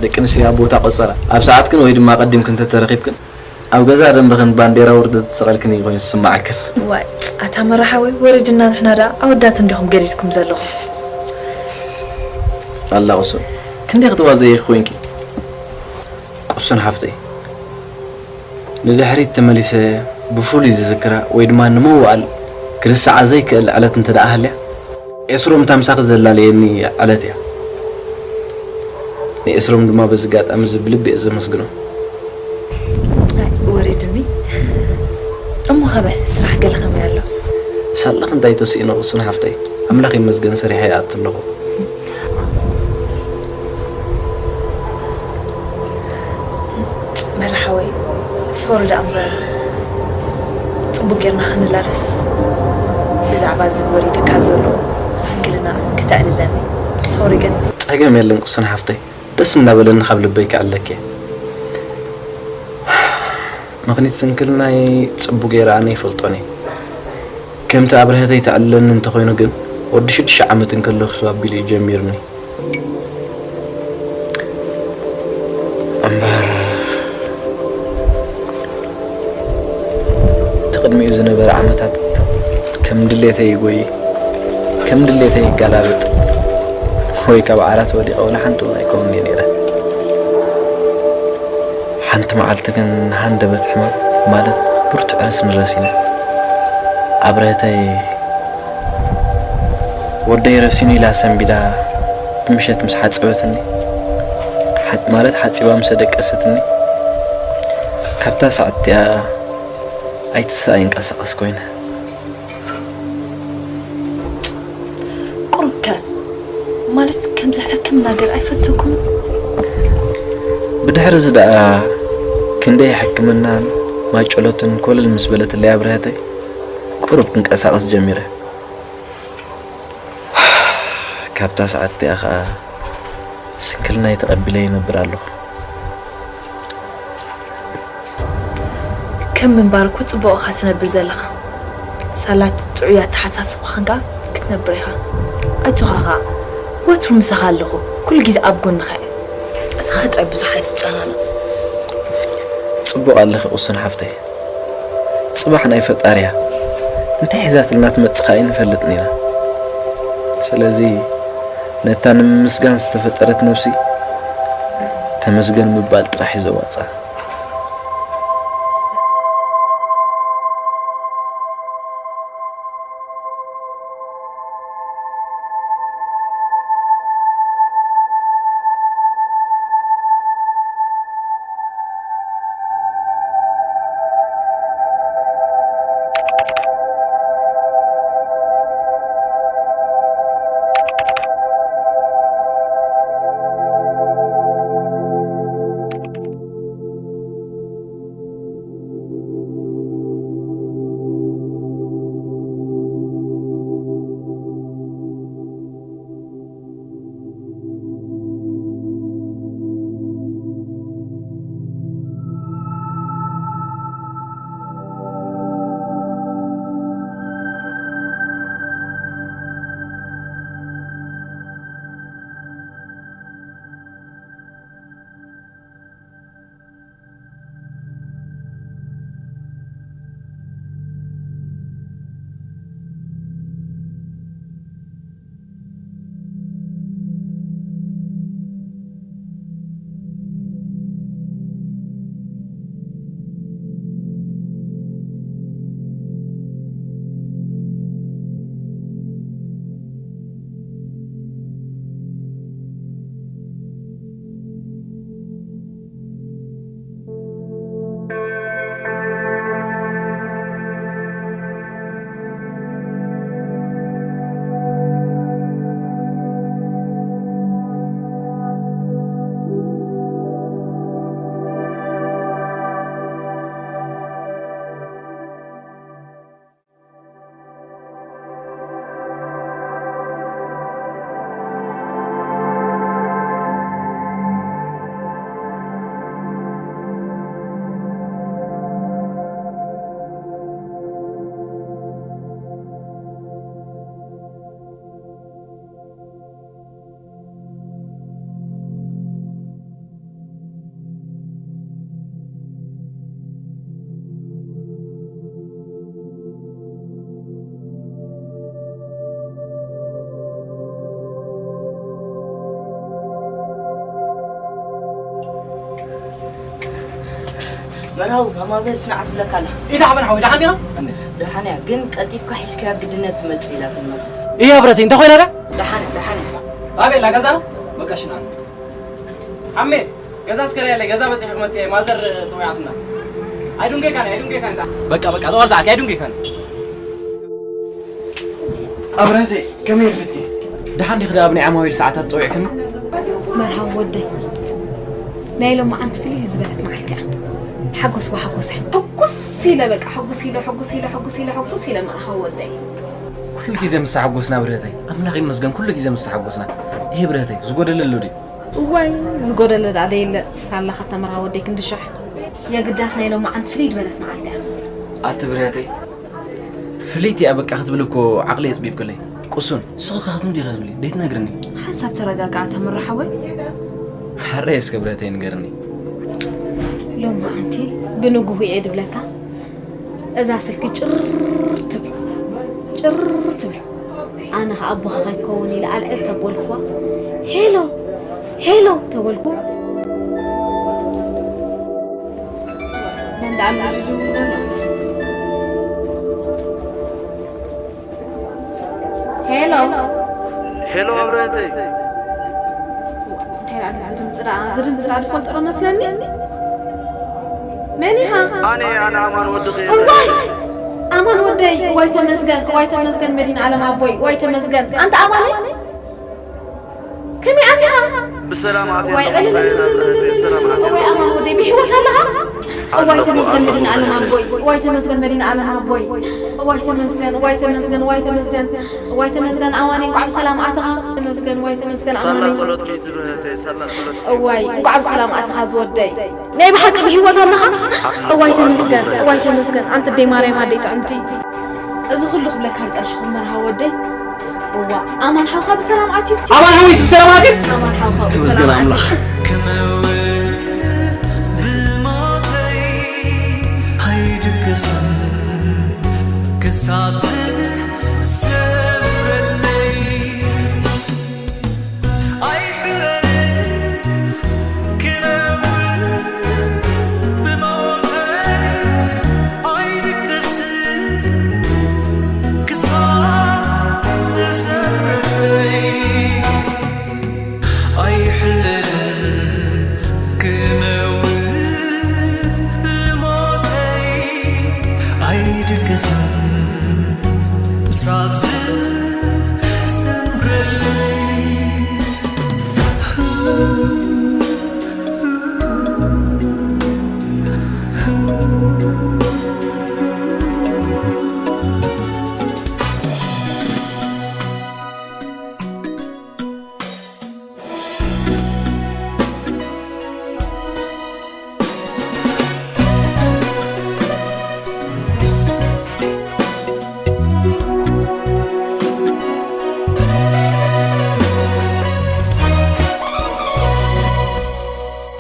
ደቂ ኣንስትዮ ኣብ ቦታ ቆፀራ ኣብ ሰዓትክን ወይ ድማ ቀዲምክን እንተተረኺብክን ኣብ ገዛ ደንበኽን ባንዴራ ውርደት ዝሰቐልክን እዩ ኮይኑ ዝስማዓክን። ዋይ፣ ኣታ መራሓወይ፣ ወሪድና ንሕና ደኣ ኣወዳት እንዲኹም ገዲድኩም ዘለኹም። ኣላ ቁሱን፣ ክንደይ ክትዋዘይ ኢኺ ኮይንኪ? ቁሱን ሓፍተይ፣ ንድሕሪት ተመሊሰ ብፍሉይ ዝዝክራ ወይ ድማ ንመዋእል ክርስዓ ዘይክእል ዕለት እንተ ደኣ ሃልያ፣ ኤስሮም እታ ምሳኺ ዘላለየኒ ዕለት እያ። ንኤስሮም ድማ በዚ ኣጋጣሚ እዚ ብልቢ እየ ዘመስግኖ። ወሪድኒ። እሞ ኸበ ስራሕ ገለ ከመይ ኣሎ? ሳላኽ እንታይ ተስኢኖ ቁሱን ሓፍተይ? ኣምላኽ ይመስገን ሰሪሐ ይኣቱ ኣለኹ። መራሓወይ፣ ሶሪ ደኣ እምበር፣ ጽቡቅ ጌርና ክንላለስ። ብዛዕባ እዚ ወሪድካ ዘሎ ስንክልና ክተዕልለኒ። ሶሪ ግን። ጸገም የለን ቁሱን ሓፍተይ፣ ደስ እንዳበለኒ ካብ ልበይ ክዕለኪ። ምኽኒት ስንክልናይ ጽቡቅ ጌረ ኣነ ይፈልጦን እየ። ከምቲ ኣብርሀተይ ተዕልለኒ እንተኾይኑ ግን፣ ወዲ ሽዱሽተ ዓመት እንከለኹ ኣቢሉ እዩ ጀሚሩኒ። እምበር እቲ ቅድሚኡ ዝነበረ ዓመታት ከም ድሌተይ ይጎይ፣ ከም ድሌተይ ይጋላበጥ፣ ወይ ካብ ዓራት ወዲቐ ወላ ሓንቲ እውን ኣይከውንየ ነይረ። ሓንቲ መዓልቲ ግን ሃንደበት ሕማም ማለት ብርቱዕ ረስኒ ረሲነ። ኣብረህተይ ወደይ ረሲኑ ኢላ ሰንቢዳ ብምሸት ምስ ሓጸበትኒ፣ ሓጽ- ማለት ሓጺባ ምስ ኣደቀሰትኒ፣ ካብታ ሰዓት እቲኣ ኣይትስኣ ይንቀሳቐስ ኮይነ። ቁሩብ ከ ማለት ከምዚ ሕክምና ገር ኣይፈተኩም? ብድሕሪ እዚ ደኣ ክንደይ ሕክምናን ማጨሎትን ኮለል ምስ በለትለይ ኣብረህተይ ቁሩብ ክንቀሳቐስ ጀሚረ። ካብታ ሰዓት እቲኣ ኸኣ ስንክልናይ ተቐቢለ ይነብር ኣለኹ። ከም ምንባር እኮ ጽቡቕ ኢኻ ትነብር ዘለኻ። ሳላ ጥዑይ ኣተሓሳስባ ኸንካ ክትነብር ኢኻ። ኣጆኻ ኸኣ ወትሩ ምሳኻ ኣለኹ። ኩሉ ግዜ ኣብ ጎንኻ እየ። እስኻ ጥራይ ብዙሕ ኣይትጨናነቕ። ጽቡቕ ኣለኺ ቁሱን ሓፍተይ። ጽባሕ ናይ ፈጣሪያ እንታይ ሒዛትልና ትመጽእ ከኣ ኣይንፈልጥን ኢና። ስለዚ ነታ ንምምስጋን ዝተፈጠረት ነብሲ ተመስገን ምባል ጥራሕ እዩ ዘዋጽኣ። መርሃዊ፣ ማማ በል ጽናዕ ትብለካ ኣላ። ኢታ ሓበን ሓወይ፣ ደሓን ዲኻ? ደሓን እያ፣ ግን ቀልጢፍካ ሒዝካያ ግድነት ትመጽእ ኢላትኒ መርሃዊ። እያ ብረተይ፣ እንታይ ኮይና ደኣ? ደሓን እያ፣ ደሓን እያ። ኣበይ ኣላ? ገዛ ነው? በቃ እሺ፣ ና። ሓሜ፣ ገዛ እስከ ርኣየለይ፣ ገዛ በጺሐ ክመጽእ እየ፣ ማዘር ጸዊዓትና። ኣይዱንጌካን፣ ኣይዱንጌካን እዛ። በቃ፣ በቃ፣ ተዋርዛዕካ፣ ኣይዱንጌካን። ኣብረተይ፣ ከመይ ኣርፊድኪ? ደሓን ዲኺ ደኣ ኣብ ናይ ዓማዊል ሰዓታት ጸዊዕክኒ? መርሃዊ ወደይ፣ ናይ ሎማዓንቲ ፍልይ ዝበለት መዓልቲ እያ። ሓጎስ ብሓጎስ እያ። ሕጉስ ኢለ በቃ፣ ሕጉስ ኢለ፣ ሕጉስ ኢለ፣ ሕጉስ ኢለ፣ ሕጉስ ኢለ መርሃዊ ወደይ። ኩሉ ግዜ ምስ ተሓጎስና ብርህተይ፣ ኣምላኽ ይመስገን፣ ኩሉ ግዜ ምስ ተሓጎስና። ይሄ ብርህተይ፣ ዝጎደለ ኣሎ ድዩ? እዋይ፣ ዝጎደለ ደኣ ደየለ። ሳላ ካታ መርሃዊ ወደይ ክንዲ ሽሕ። የግዳስ ናይ ሎማዓንቲ ፍልይ ዝበለት መዓልቲ እያ። ኣቲ ብርህተይ፣ ፍልይቲ እያ በቃ ክትብል እኮ ዓቕሊ የጽቢብክለይ። ቁሱን፣ ስኺ ከ ክትም ዲኺ ክትብሊ? ደይትነግርኒ? ሓንሳብ ተረጋጋኣ ተምራ ሓወይ። ሓረይ እስከ ብረተይ ንገርኒ። ሎማዓንቲ ብንግሁ እየ ድብለካ። እዛ ስልኪ ጭር ትብል፣ ጭር ትብል። ኣነ ኸኣ ኣቦኻ ከይከውን ኢለ ኣልዕል ተበልኩዋ። ሄሎ፣ ሄሎ ተበልኩ። መን ደኣ ኣሎ ዝድውል ዘሎ? ሄሎ። ሄሎ ኣብረህተይ። እንታይ ደኣ እዚ ድምፂ ደኣ፣ እዚ ድምፂ ደኣ ዝፈልጦ ዶ መስለኒ? መን ኢኻ? ኣነ፣ ኣነ ኣማን ወድኺ። እዋይ! ኣማን ወደይ፣ እዋይ ተመስገን፣ እዋይ ተመስገን መድኃኔዓለም ኣቦይ፣ እዋይ ተመስገን። ኣንታ ኣማን? ከመይ ኣቲኻ? ብሰላም ኣትያ ወይ ኣለኹ፣ ዕልል፣ እስራኤል፣ ዕልል፣ ዕልል፣ ብሰላም ኣትያ። ወይ ኣማን ወደይ፣ ብህይወት ኣለኻ? ኣለኹ፣ እዋይ ተመስገን ኣለኹ፣ መድኃኔዓለም ብህይወት። ኣቦይ፣ እዋይ ተመስገን መድኃኔዓለም ኣቦይ፣ እዋይ ተመስገን፣ እዋይ ተመስገን፣ እዋይ ተመስገን፣ እዋይ ተመስገን ኣማን፣ እንኳዕ ብሰላም ኣተኻ። ተመስገን፣ እዋይ ተመስገን ሳላ ኣማን። ጸሎትኪ ትብህተይ፣ ሳላ ጸሎትኪ። እዋይ፣ እንኳዕ ብሰላም ኣተኻ ዝወደይ። ናይ ብሓቂ ብህይወት ኣለኻ? ኣለኹ፣ እዋይ ኣለኹ፣ ተመስገን፣ ብህይወት። እዋይ ተመስገን፣ ኣንቲ ኣደይ ማርያም ኣደይ ጥዕምቲ። እዚ ኩሉ ክብለካ ዝጸናሕኩ መርሃዊ ወደይ። እዋ፣ ኣማን ሓውኻ ብሰላም ኣትዩ። ኣማን ሓወይስ ብሰላም ኣትዩ? ኣማን ሓውኻ ተመስገን ብሰላም ኣምላኽ። ኣትዩ። ክመውት ብሞተይ ኣይድግስን ክሳብ ዝሰምረለይ። ኣይሕለልን ክነውር ብሞተይ ኣይድቅስን ክሳብ ዝሰምረለይ። ኣይሕለልን ክመውት ብሞተይ ኣይድቅስን ክሳብ ዝሰምረለይ።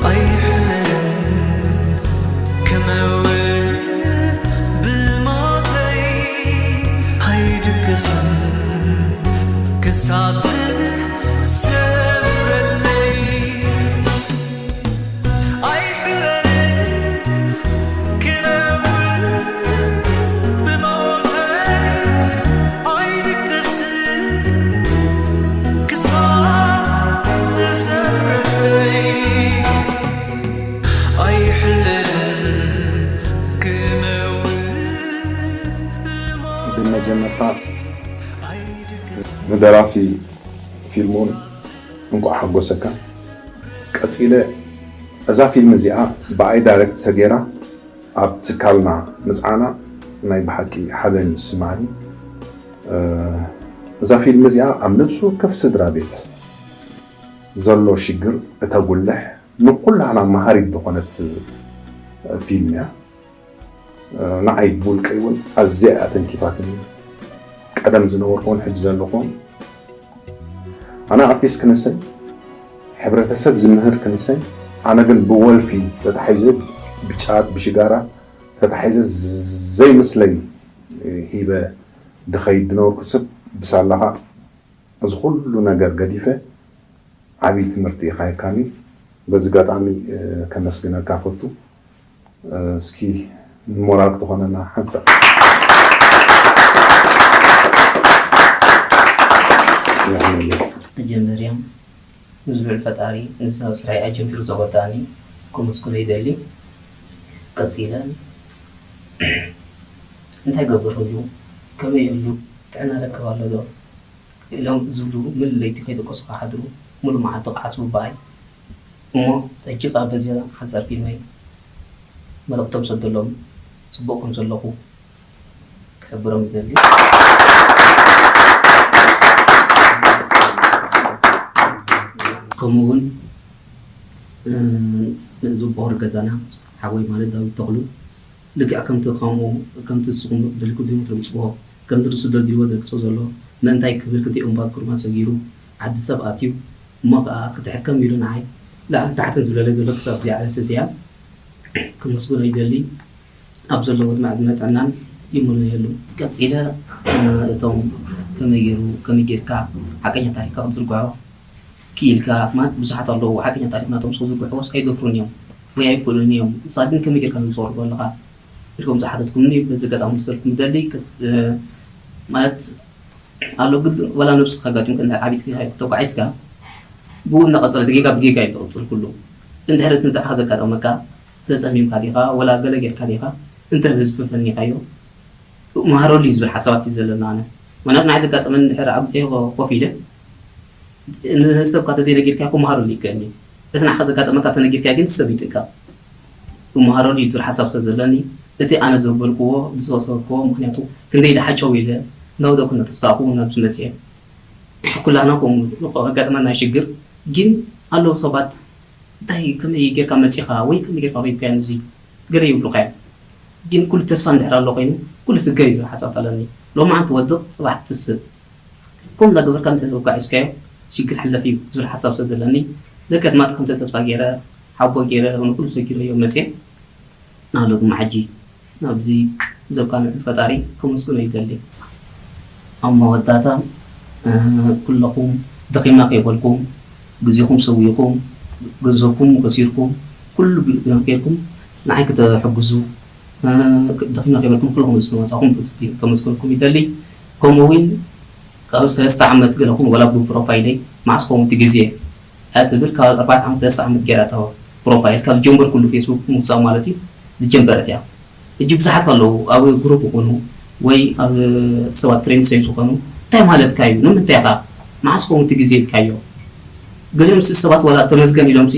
ኣይሕለልን ክመውት ብሞተይ ኣይድቅስን ክሳብ ዝሰምረለይ። ኣይሕለልን ክነውር ብሞተይ ኣይድቅስን ክሳብ ዝሰምረለይ። ኣይሕለልን ክመውት ብሞተይ ብመጀመርታ ኣይድቅስን። ንደራሲ ፊልም እውን እንቋዕ ሓጎሰካ። ቀጺለ እዛ ፊልም እዚኣ ብኣይ ዳይሬክት ተገይራ ኣብ ትካልና ምጽዓና ናይ ብሓቂ ሓበን ይስምዓኒ። እ፣ እዛ ፊልም እዚኣ ኣብ ነፍሲ ወከፍ ስድራ ቤት ዘሎ ሽግር እተጉልሕ ንኩላህና መሃሪት ዝኾነት ፊልም እያ። ንዓይ ብውልቀይ እውን ኣዝያ እያ ተንኪፋትኒ። ቀደም ዝነበርኩን ሕጂ ዘለኹን ኣነ ኣርቲስት ክንሰይ፣ ሕብረተሰብ ዝምህር ክንሰይ፣ ኣነ ግን ብወልፊ ተታሒዘ፣ ብጫት ብሽጋራ ተታሒዘ ዘይምስለይ ሂበ ድኸይድ ድነበርኩ ሰብ ብሳላኻ እዚ ኩሉ ነገር ገዲፈ ዓብዪ ትምህርቲ ኢኻ ሂብካኒ። በዚ ኣጋጣሚ፣ እ፣ ከመስግነካ ፈቱ። እስኪ ሞራል ክትኾነና ሓንሳብ። የቐንየለይ። መጀመርያ ንዝልዑል ፈጣሪ፣ ንዚ ናብ ስራይ ኣጀሚሩ ዘወዳእኒ፣ ከመስግኖ ይደሊ። ቀጺለ እንታይ ገብር ህሉ፣ ከመይ ህሉ፣ ጥዕና ረክብ ኣሎ ዶ ኢሎም ዝብሉ፣ ምሉእ ለይቲ ከይደቀሱ ክሓድሩ፣ ምሉእ መዓልቲ ክዓስቡ በኣይ። እሞ ሕጂ ከኣ በዚኣ ሓጻር ፊልመይ መልእኽቶም ሰደሎም፣ ጽቡቕ ከም ዘለኹ ክሕብሮም ይደሊ። ከምኡ እውን፣ እ፣ ነዚ በኹሪ ገዛና ሓወይ ማለት ዳዊት ተኽሉ፣ ልክዕ ከምቲ ከምኡ፣ ከምቲ ንስኹም ደሊኩም ዘይትረግጽዎ፣ ከምቲ ንሱ ደልዲልዎ ዘርግጾ ዘሎ፣ ምእንታይ ክብል ክንደይ እምባ ግርማ ሰጊሩ፣ ዓዲ ሰብ ኣትዩ፣ እሞ ከኣ ክትሕከም ኢሉ ንዓይ ላዕልን ታሕትን ዝብለለይ ዘሎ ክሳብ እዚኣ ዕለት እዚኣ ክመስግኖ ይደሊ። ኣብ ዘለዎ ዕድመ ጥዕናን ይምነየሉ። ቀጺለ፣ እ፣ እቶም ከመይ ገይሩ፣ ከመይ ጌርካ ሓቀኛ ታሪኽካ ክትዝርግሖ ክኢልካ፣ ማለት ብዙሓት ኣለዉ ሓቀኛ ታሪኽ ናቶም ዝዝርግሕዎስ ኣይደፍሩን እዮም ወይ ኣይክእሉን እዮም። ንስኻ ግን ከመይ ጌርካ ነዚ ተቕርቦ ኣለኻ ኢልኩም ዝሓተትኩምኒ፣ በዚ ኣጋጣሚ ክሰልኩም ይደሊ። ከ-፣ እ፣ ማለት ኣሎ፣ ግን ዋላ ነብስኻ ኣጋጢምካ እንድሕር ዓቢት ጌጋ ተጓዒዝካ፣ ብኡ እናቐጸለ ጌጋ ብጌጋ እዩ ዝቕጽል ኩሉ። እንድሕር እቲ ንስኻ ዘጋጠመካ፣ ተጸሚምካ ዲኻ፣ ወላ ገለ ጌርካ ዲኻ፣ እንተ ብህዝቢ ፈኒኻዮ፣ መሃረሉ እዩ ዝብል ሓሳባት እዩ ዘለና ኣነ። ምኽንያቱ ንዓይ ዘጋጠመኒ እንድሕር ኣብ ግዜ ኮፍ ኢለ፣ ንሰብካ ተዘይነጊርካዮ ክመሃረሉ ይክእል እዩ። እቲ ንዓኻ ዘጋጠመካ ተነጊርካዮ ግን ሰብ ይጥቀም። ክመሃረሉ እዩ ዝብል ሓሳብ ስለ ዘለኒ፣ እቲ ኣነ ዘበልክዎ፣ ዝሰበሰብክዎ፣ ምኽንያቱ ክንደይ ኢለ ሓጨው ኢለ፣ እናወደቕኩ እናተሳእኹ ናብዚ መጽየ። ኩላህና ከምኡ ከጋጥመና ሽግር፣ ግን ኣለዉ ሰባት፣ እንታይ ከመይ ጌርካ መጺኻ ወይ ከመይ ጌርካ ረኺብካዮ እዚ ገለ ይብሉኻ እዮም። ግን ኩሉ ተስፋ እንድሕር ኣሎ ኮይኑ፣ ኩሉ ዝገር እዩ ዝብል ሓሳብ ኣለኒ። ሎማዓንቲ ትወድቕ፣ ጽባሕ ትስእ። ከምኡ እንዳገበርካ እንተ ተጓዒዝካዮ፣ ሽግር ሕለፍ እዩ ዝብል ሓሳብ ስለ ዘለኒ፣ ለከ ድማ ከምቲ ተስፋ ገይረ፣ ሓቦ ገይረ፣ ንኩሉ ሰጊረዮ መጽየ። ናሎ ድማ ሕጂ ናብዚ ዘብቃ ልዑል ፈጣሪ ከመስግኖ ይደሊ። ኣብ መወዳእታ፣ እ፣ ኩለኹም ደኺምና ከይበልኩም፣ ግዜኹም ሰዊእኩም፣ ገንዘብኩም ከሲርኩም፣ ኩሉ ጌርኩም ንዓይ ክተሕግዙ፣ እ፣ ደኺምና ከይበልኩም ኩለኹም ዝተመጻኹም ብልቢ ከመስግነኩም ይደሊ። ከምኡ እውን ካብ ሰለስተ ዓመት ገለ ኹን ዋላ ብፕሮፋይለይ መዓስ ኸውን እቲ ግዜ እያ ትብል፣ ካብ ኣርባዕተ ዓመት ሰለስተ ዓመት ገይራ እታ ፕሮፋይል ካብ ዝጀመርኩሉ ፌስቡክ ምውጻእ ማለት እዩ፣ ዝጀመረት እያ። ሕጂ ብዙሓት ኣለዉ ኣብ ግሩፕ ይኹኑ ወይ ኣብ ሰባት ፍሬንድ ሴቭ ዝኾኑ፣ እንታይ ማለትካ እዩ? ንምንታይ ኢኻ? መዓስ ኸውን እቲ ግዜ ኢልካዮ? ገሊኦም ሲ ሰባት ዋላ ተመስገን ኢሎም ሲ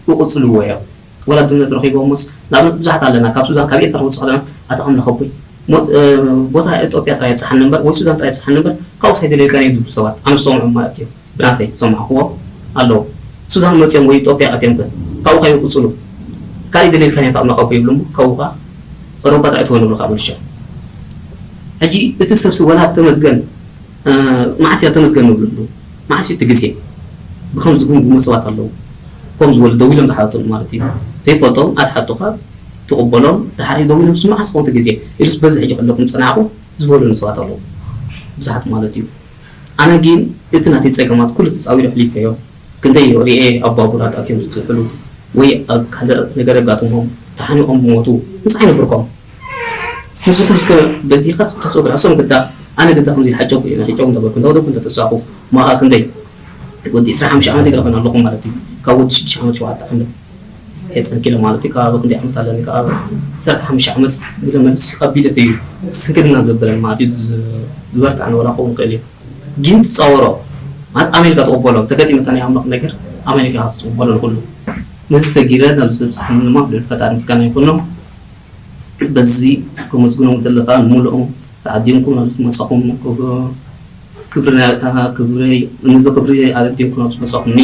ክቕጽልዎ እዮም። ዋላ ድነት ረኺቦምስ፣ ንኣብነት ብዙሓት ኣለና፣ ካብ ሱዳን፣ ካብ ኤርትራ ክወጽእ ከለናስ፣ ኣታ ኣምላኽ ኣቦይ፣ ሞት፣ እ፣ ቦታ ኢትዮጵያ ጥራይ ኣብጽሓኒ እምበር፣ ወይ ሱዳን ጥራይ ኣብጽሓኒ እምበር፣ ካብኡ ሳይደልየልካ እዮም ዝብሉ ሰባት፣ ኣነ ዝሰምዖም ማለት እዮም። ብናተይ ዝሰማዕክዎ ኣለዉ። ሱዳን መጽዮም ወይ ኢትዮጵያ ኣትዮም ከ፣ ካብኡ ካዩ ቅጽሉ። ካልእ ደልየልካ እዮም ኣታ ኣምላኽ ኣቦይ ይብሉ እሞ፣ ካብኡ ከኣ፣ ቀረብካ ጥራይ ትኾኑ ይብሉኻ መልሶም። ሕጂ እቲ ሰብሲ ዋላ ተመስገን፣ እ፣ መዓስ እያ ተመስገን ንብለሉ? መዓስ እዩ እቲ ግዜ? ብኸምዚ ዝጉምጉሙ ሰባት ኣለዉ። ከም ዝበሉ ደው ኢሎም ዝሓተቱሉ ማለት እዩ። ዘይፈልጦም ኣትሓቱኻ ትቕበሎም፣ ድሓር ደው ኢሎም "እሱ መዓስ ክኸውን እቲ ግዜ?" ኢሉስ በዚ ሕጂ ከለኩም ጸናሕኹ ዝበሉኒ ሰባት ኣለዉ። ብዙሓት ማለት እዩ። ኣነ ግን እቲ ናተይ ጸገማት ኩሉ ተጻዊሩ ኣሕሊፈዮ። ክንደይ ሪኤ ኣብ ባቡራት ኣትዮም ዝዝሕሉ ወይ ኣብ ካልእ ነገር ኣጋጥሞም ተሓኒቖም ዝሞቱ ምስ ዓይነ ብርቆም። ምስዚ ኩሉ እስከ በዲኻስ ተስኦ ግዳ፣ እሶም ግዳ፣ ኣነ ግዳ ከምዚ ኢለ ሓጨውኩ ኢለ፣ ሓጨውኩ እንዳበልኩ፣ እንዳወደኩ እንዳተሳእኩ፣ ማኻ ክንደይ ወዲ ዕስራን ሓሙሽተ ዓመት ገለ ኮይነ ኣለኹ ማለት እዩ። ካብ ወዲ ሽዱሽተ ዓመት፣ ሸውዓተ ዓመት እየ ጸንኪለ ማለት እዩ። ከባቢ ክንደይ ዓመት ኣለኒ? ካብ ዓሰርተ ሓሙሽተ ዓመት ግለ መልስ ኣቢለት እዩ ስንክልና ዘበለን ማለት እዩ። ዝ-፣ ዝበርትዐን ወላ ክኸውን ይኽእል እዩ። ግን ትጻወሮ ማለት ኣሜሪካ ትቕበሎ፣ ተገጢመካ ናይ ኣምላኽ ነገር ኣሜሪካ ትቕበሎ ንኹሉ። ነዚ ሰጊረ ናብዚ ዘብጽሓኒ ድማ ልዑል ፈጣሪ ምስጋና ይኹኖ። በዚ ከመስግኖም ዘለካ ንምሉኦም ተዓዲምኩም ናብዚ መጻኹም ክብ-፣ ክብሪ ናይ-፣ ክብሪ፣ ነዚ ክብሪ ኣዕዲምኩም ናብዚ መጻኹምኒ።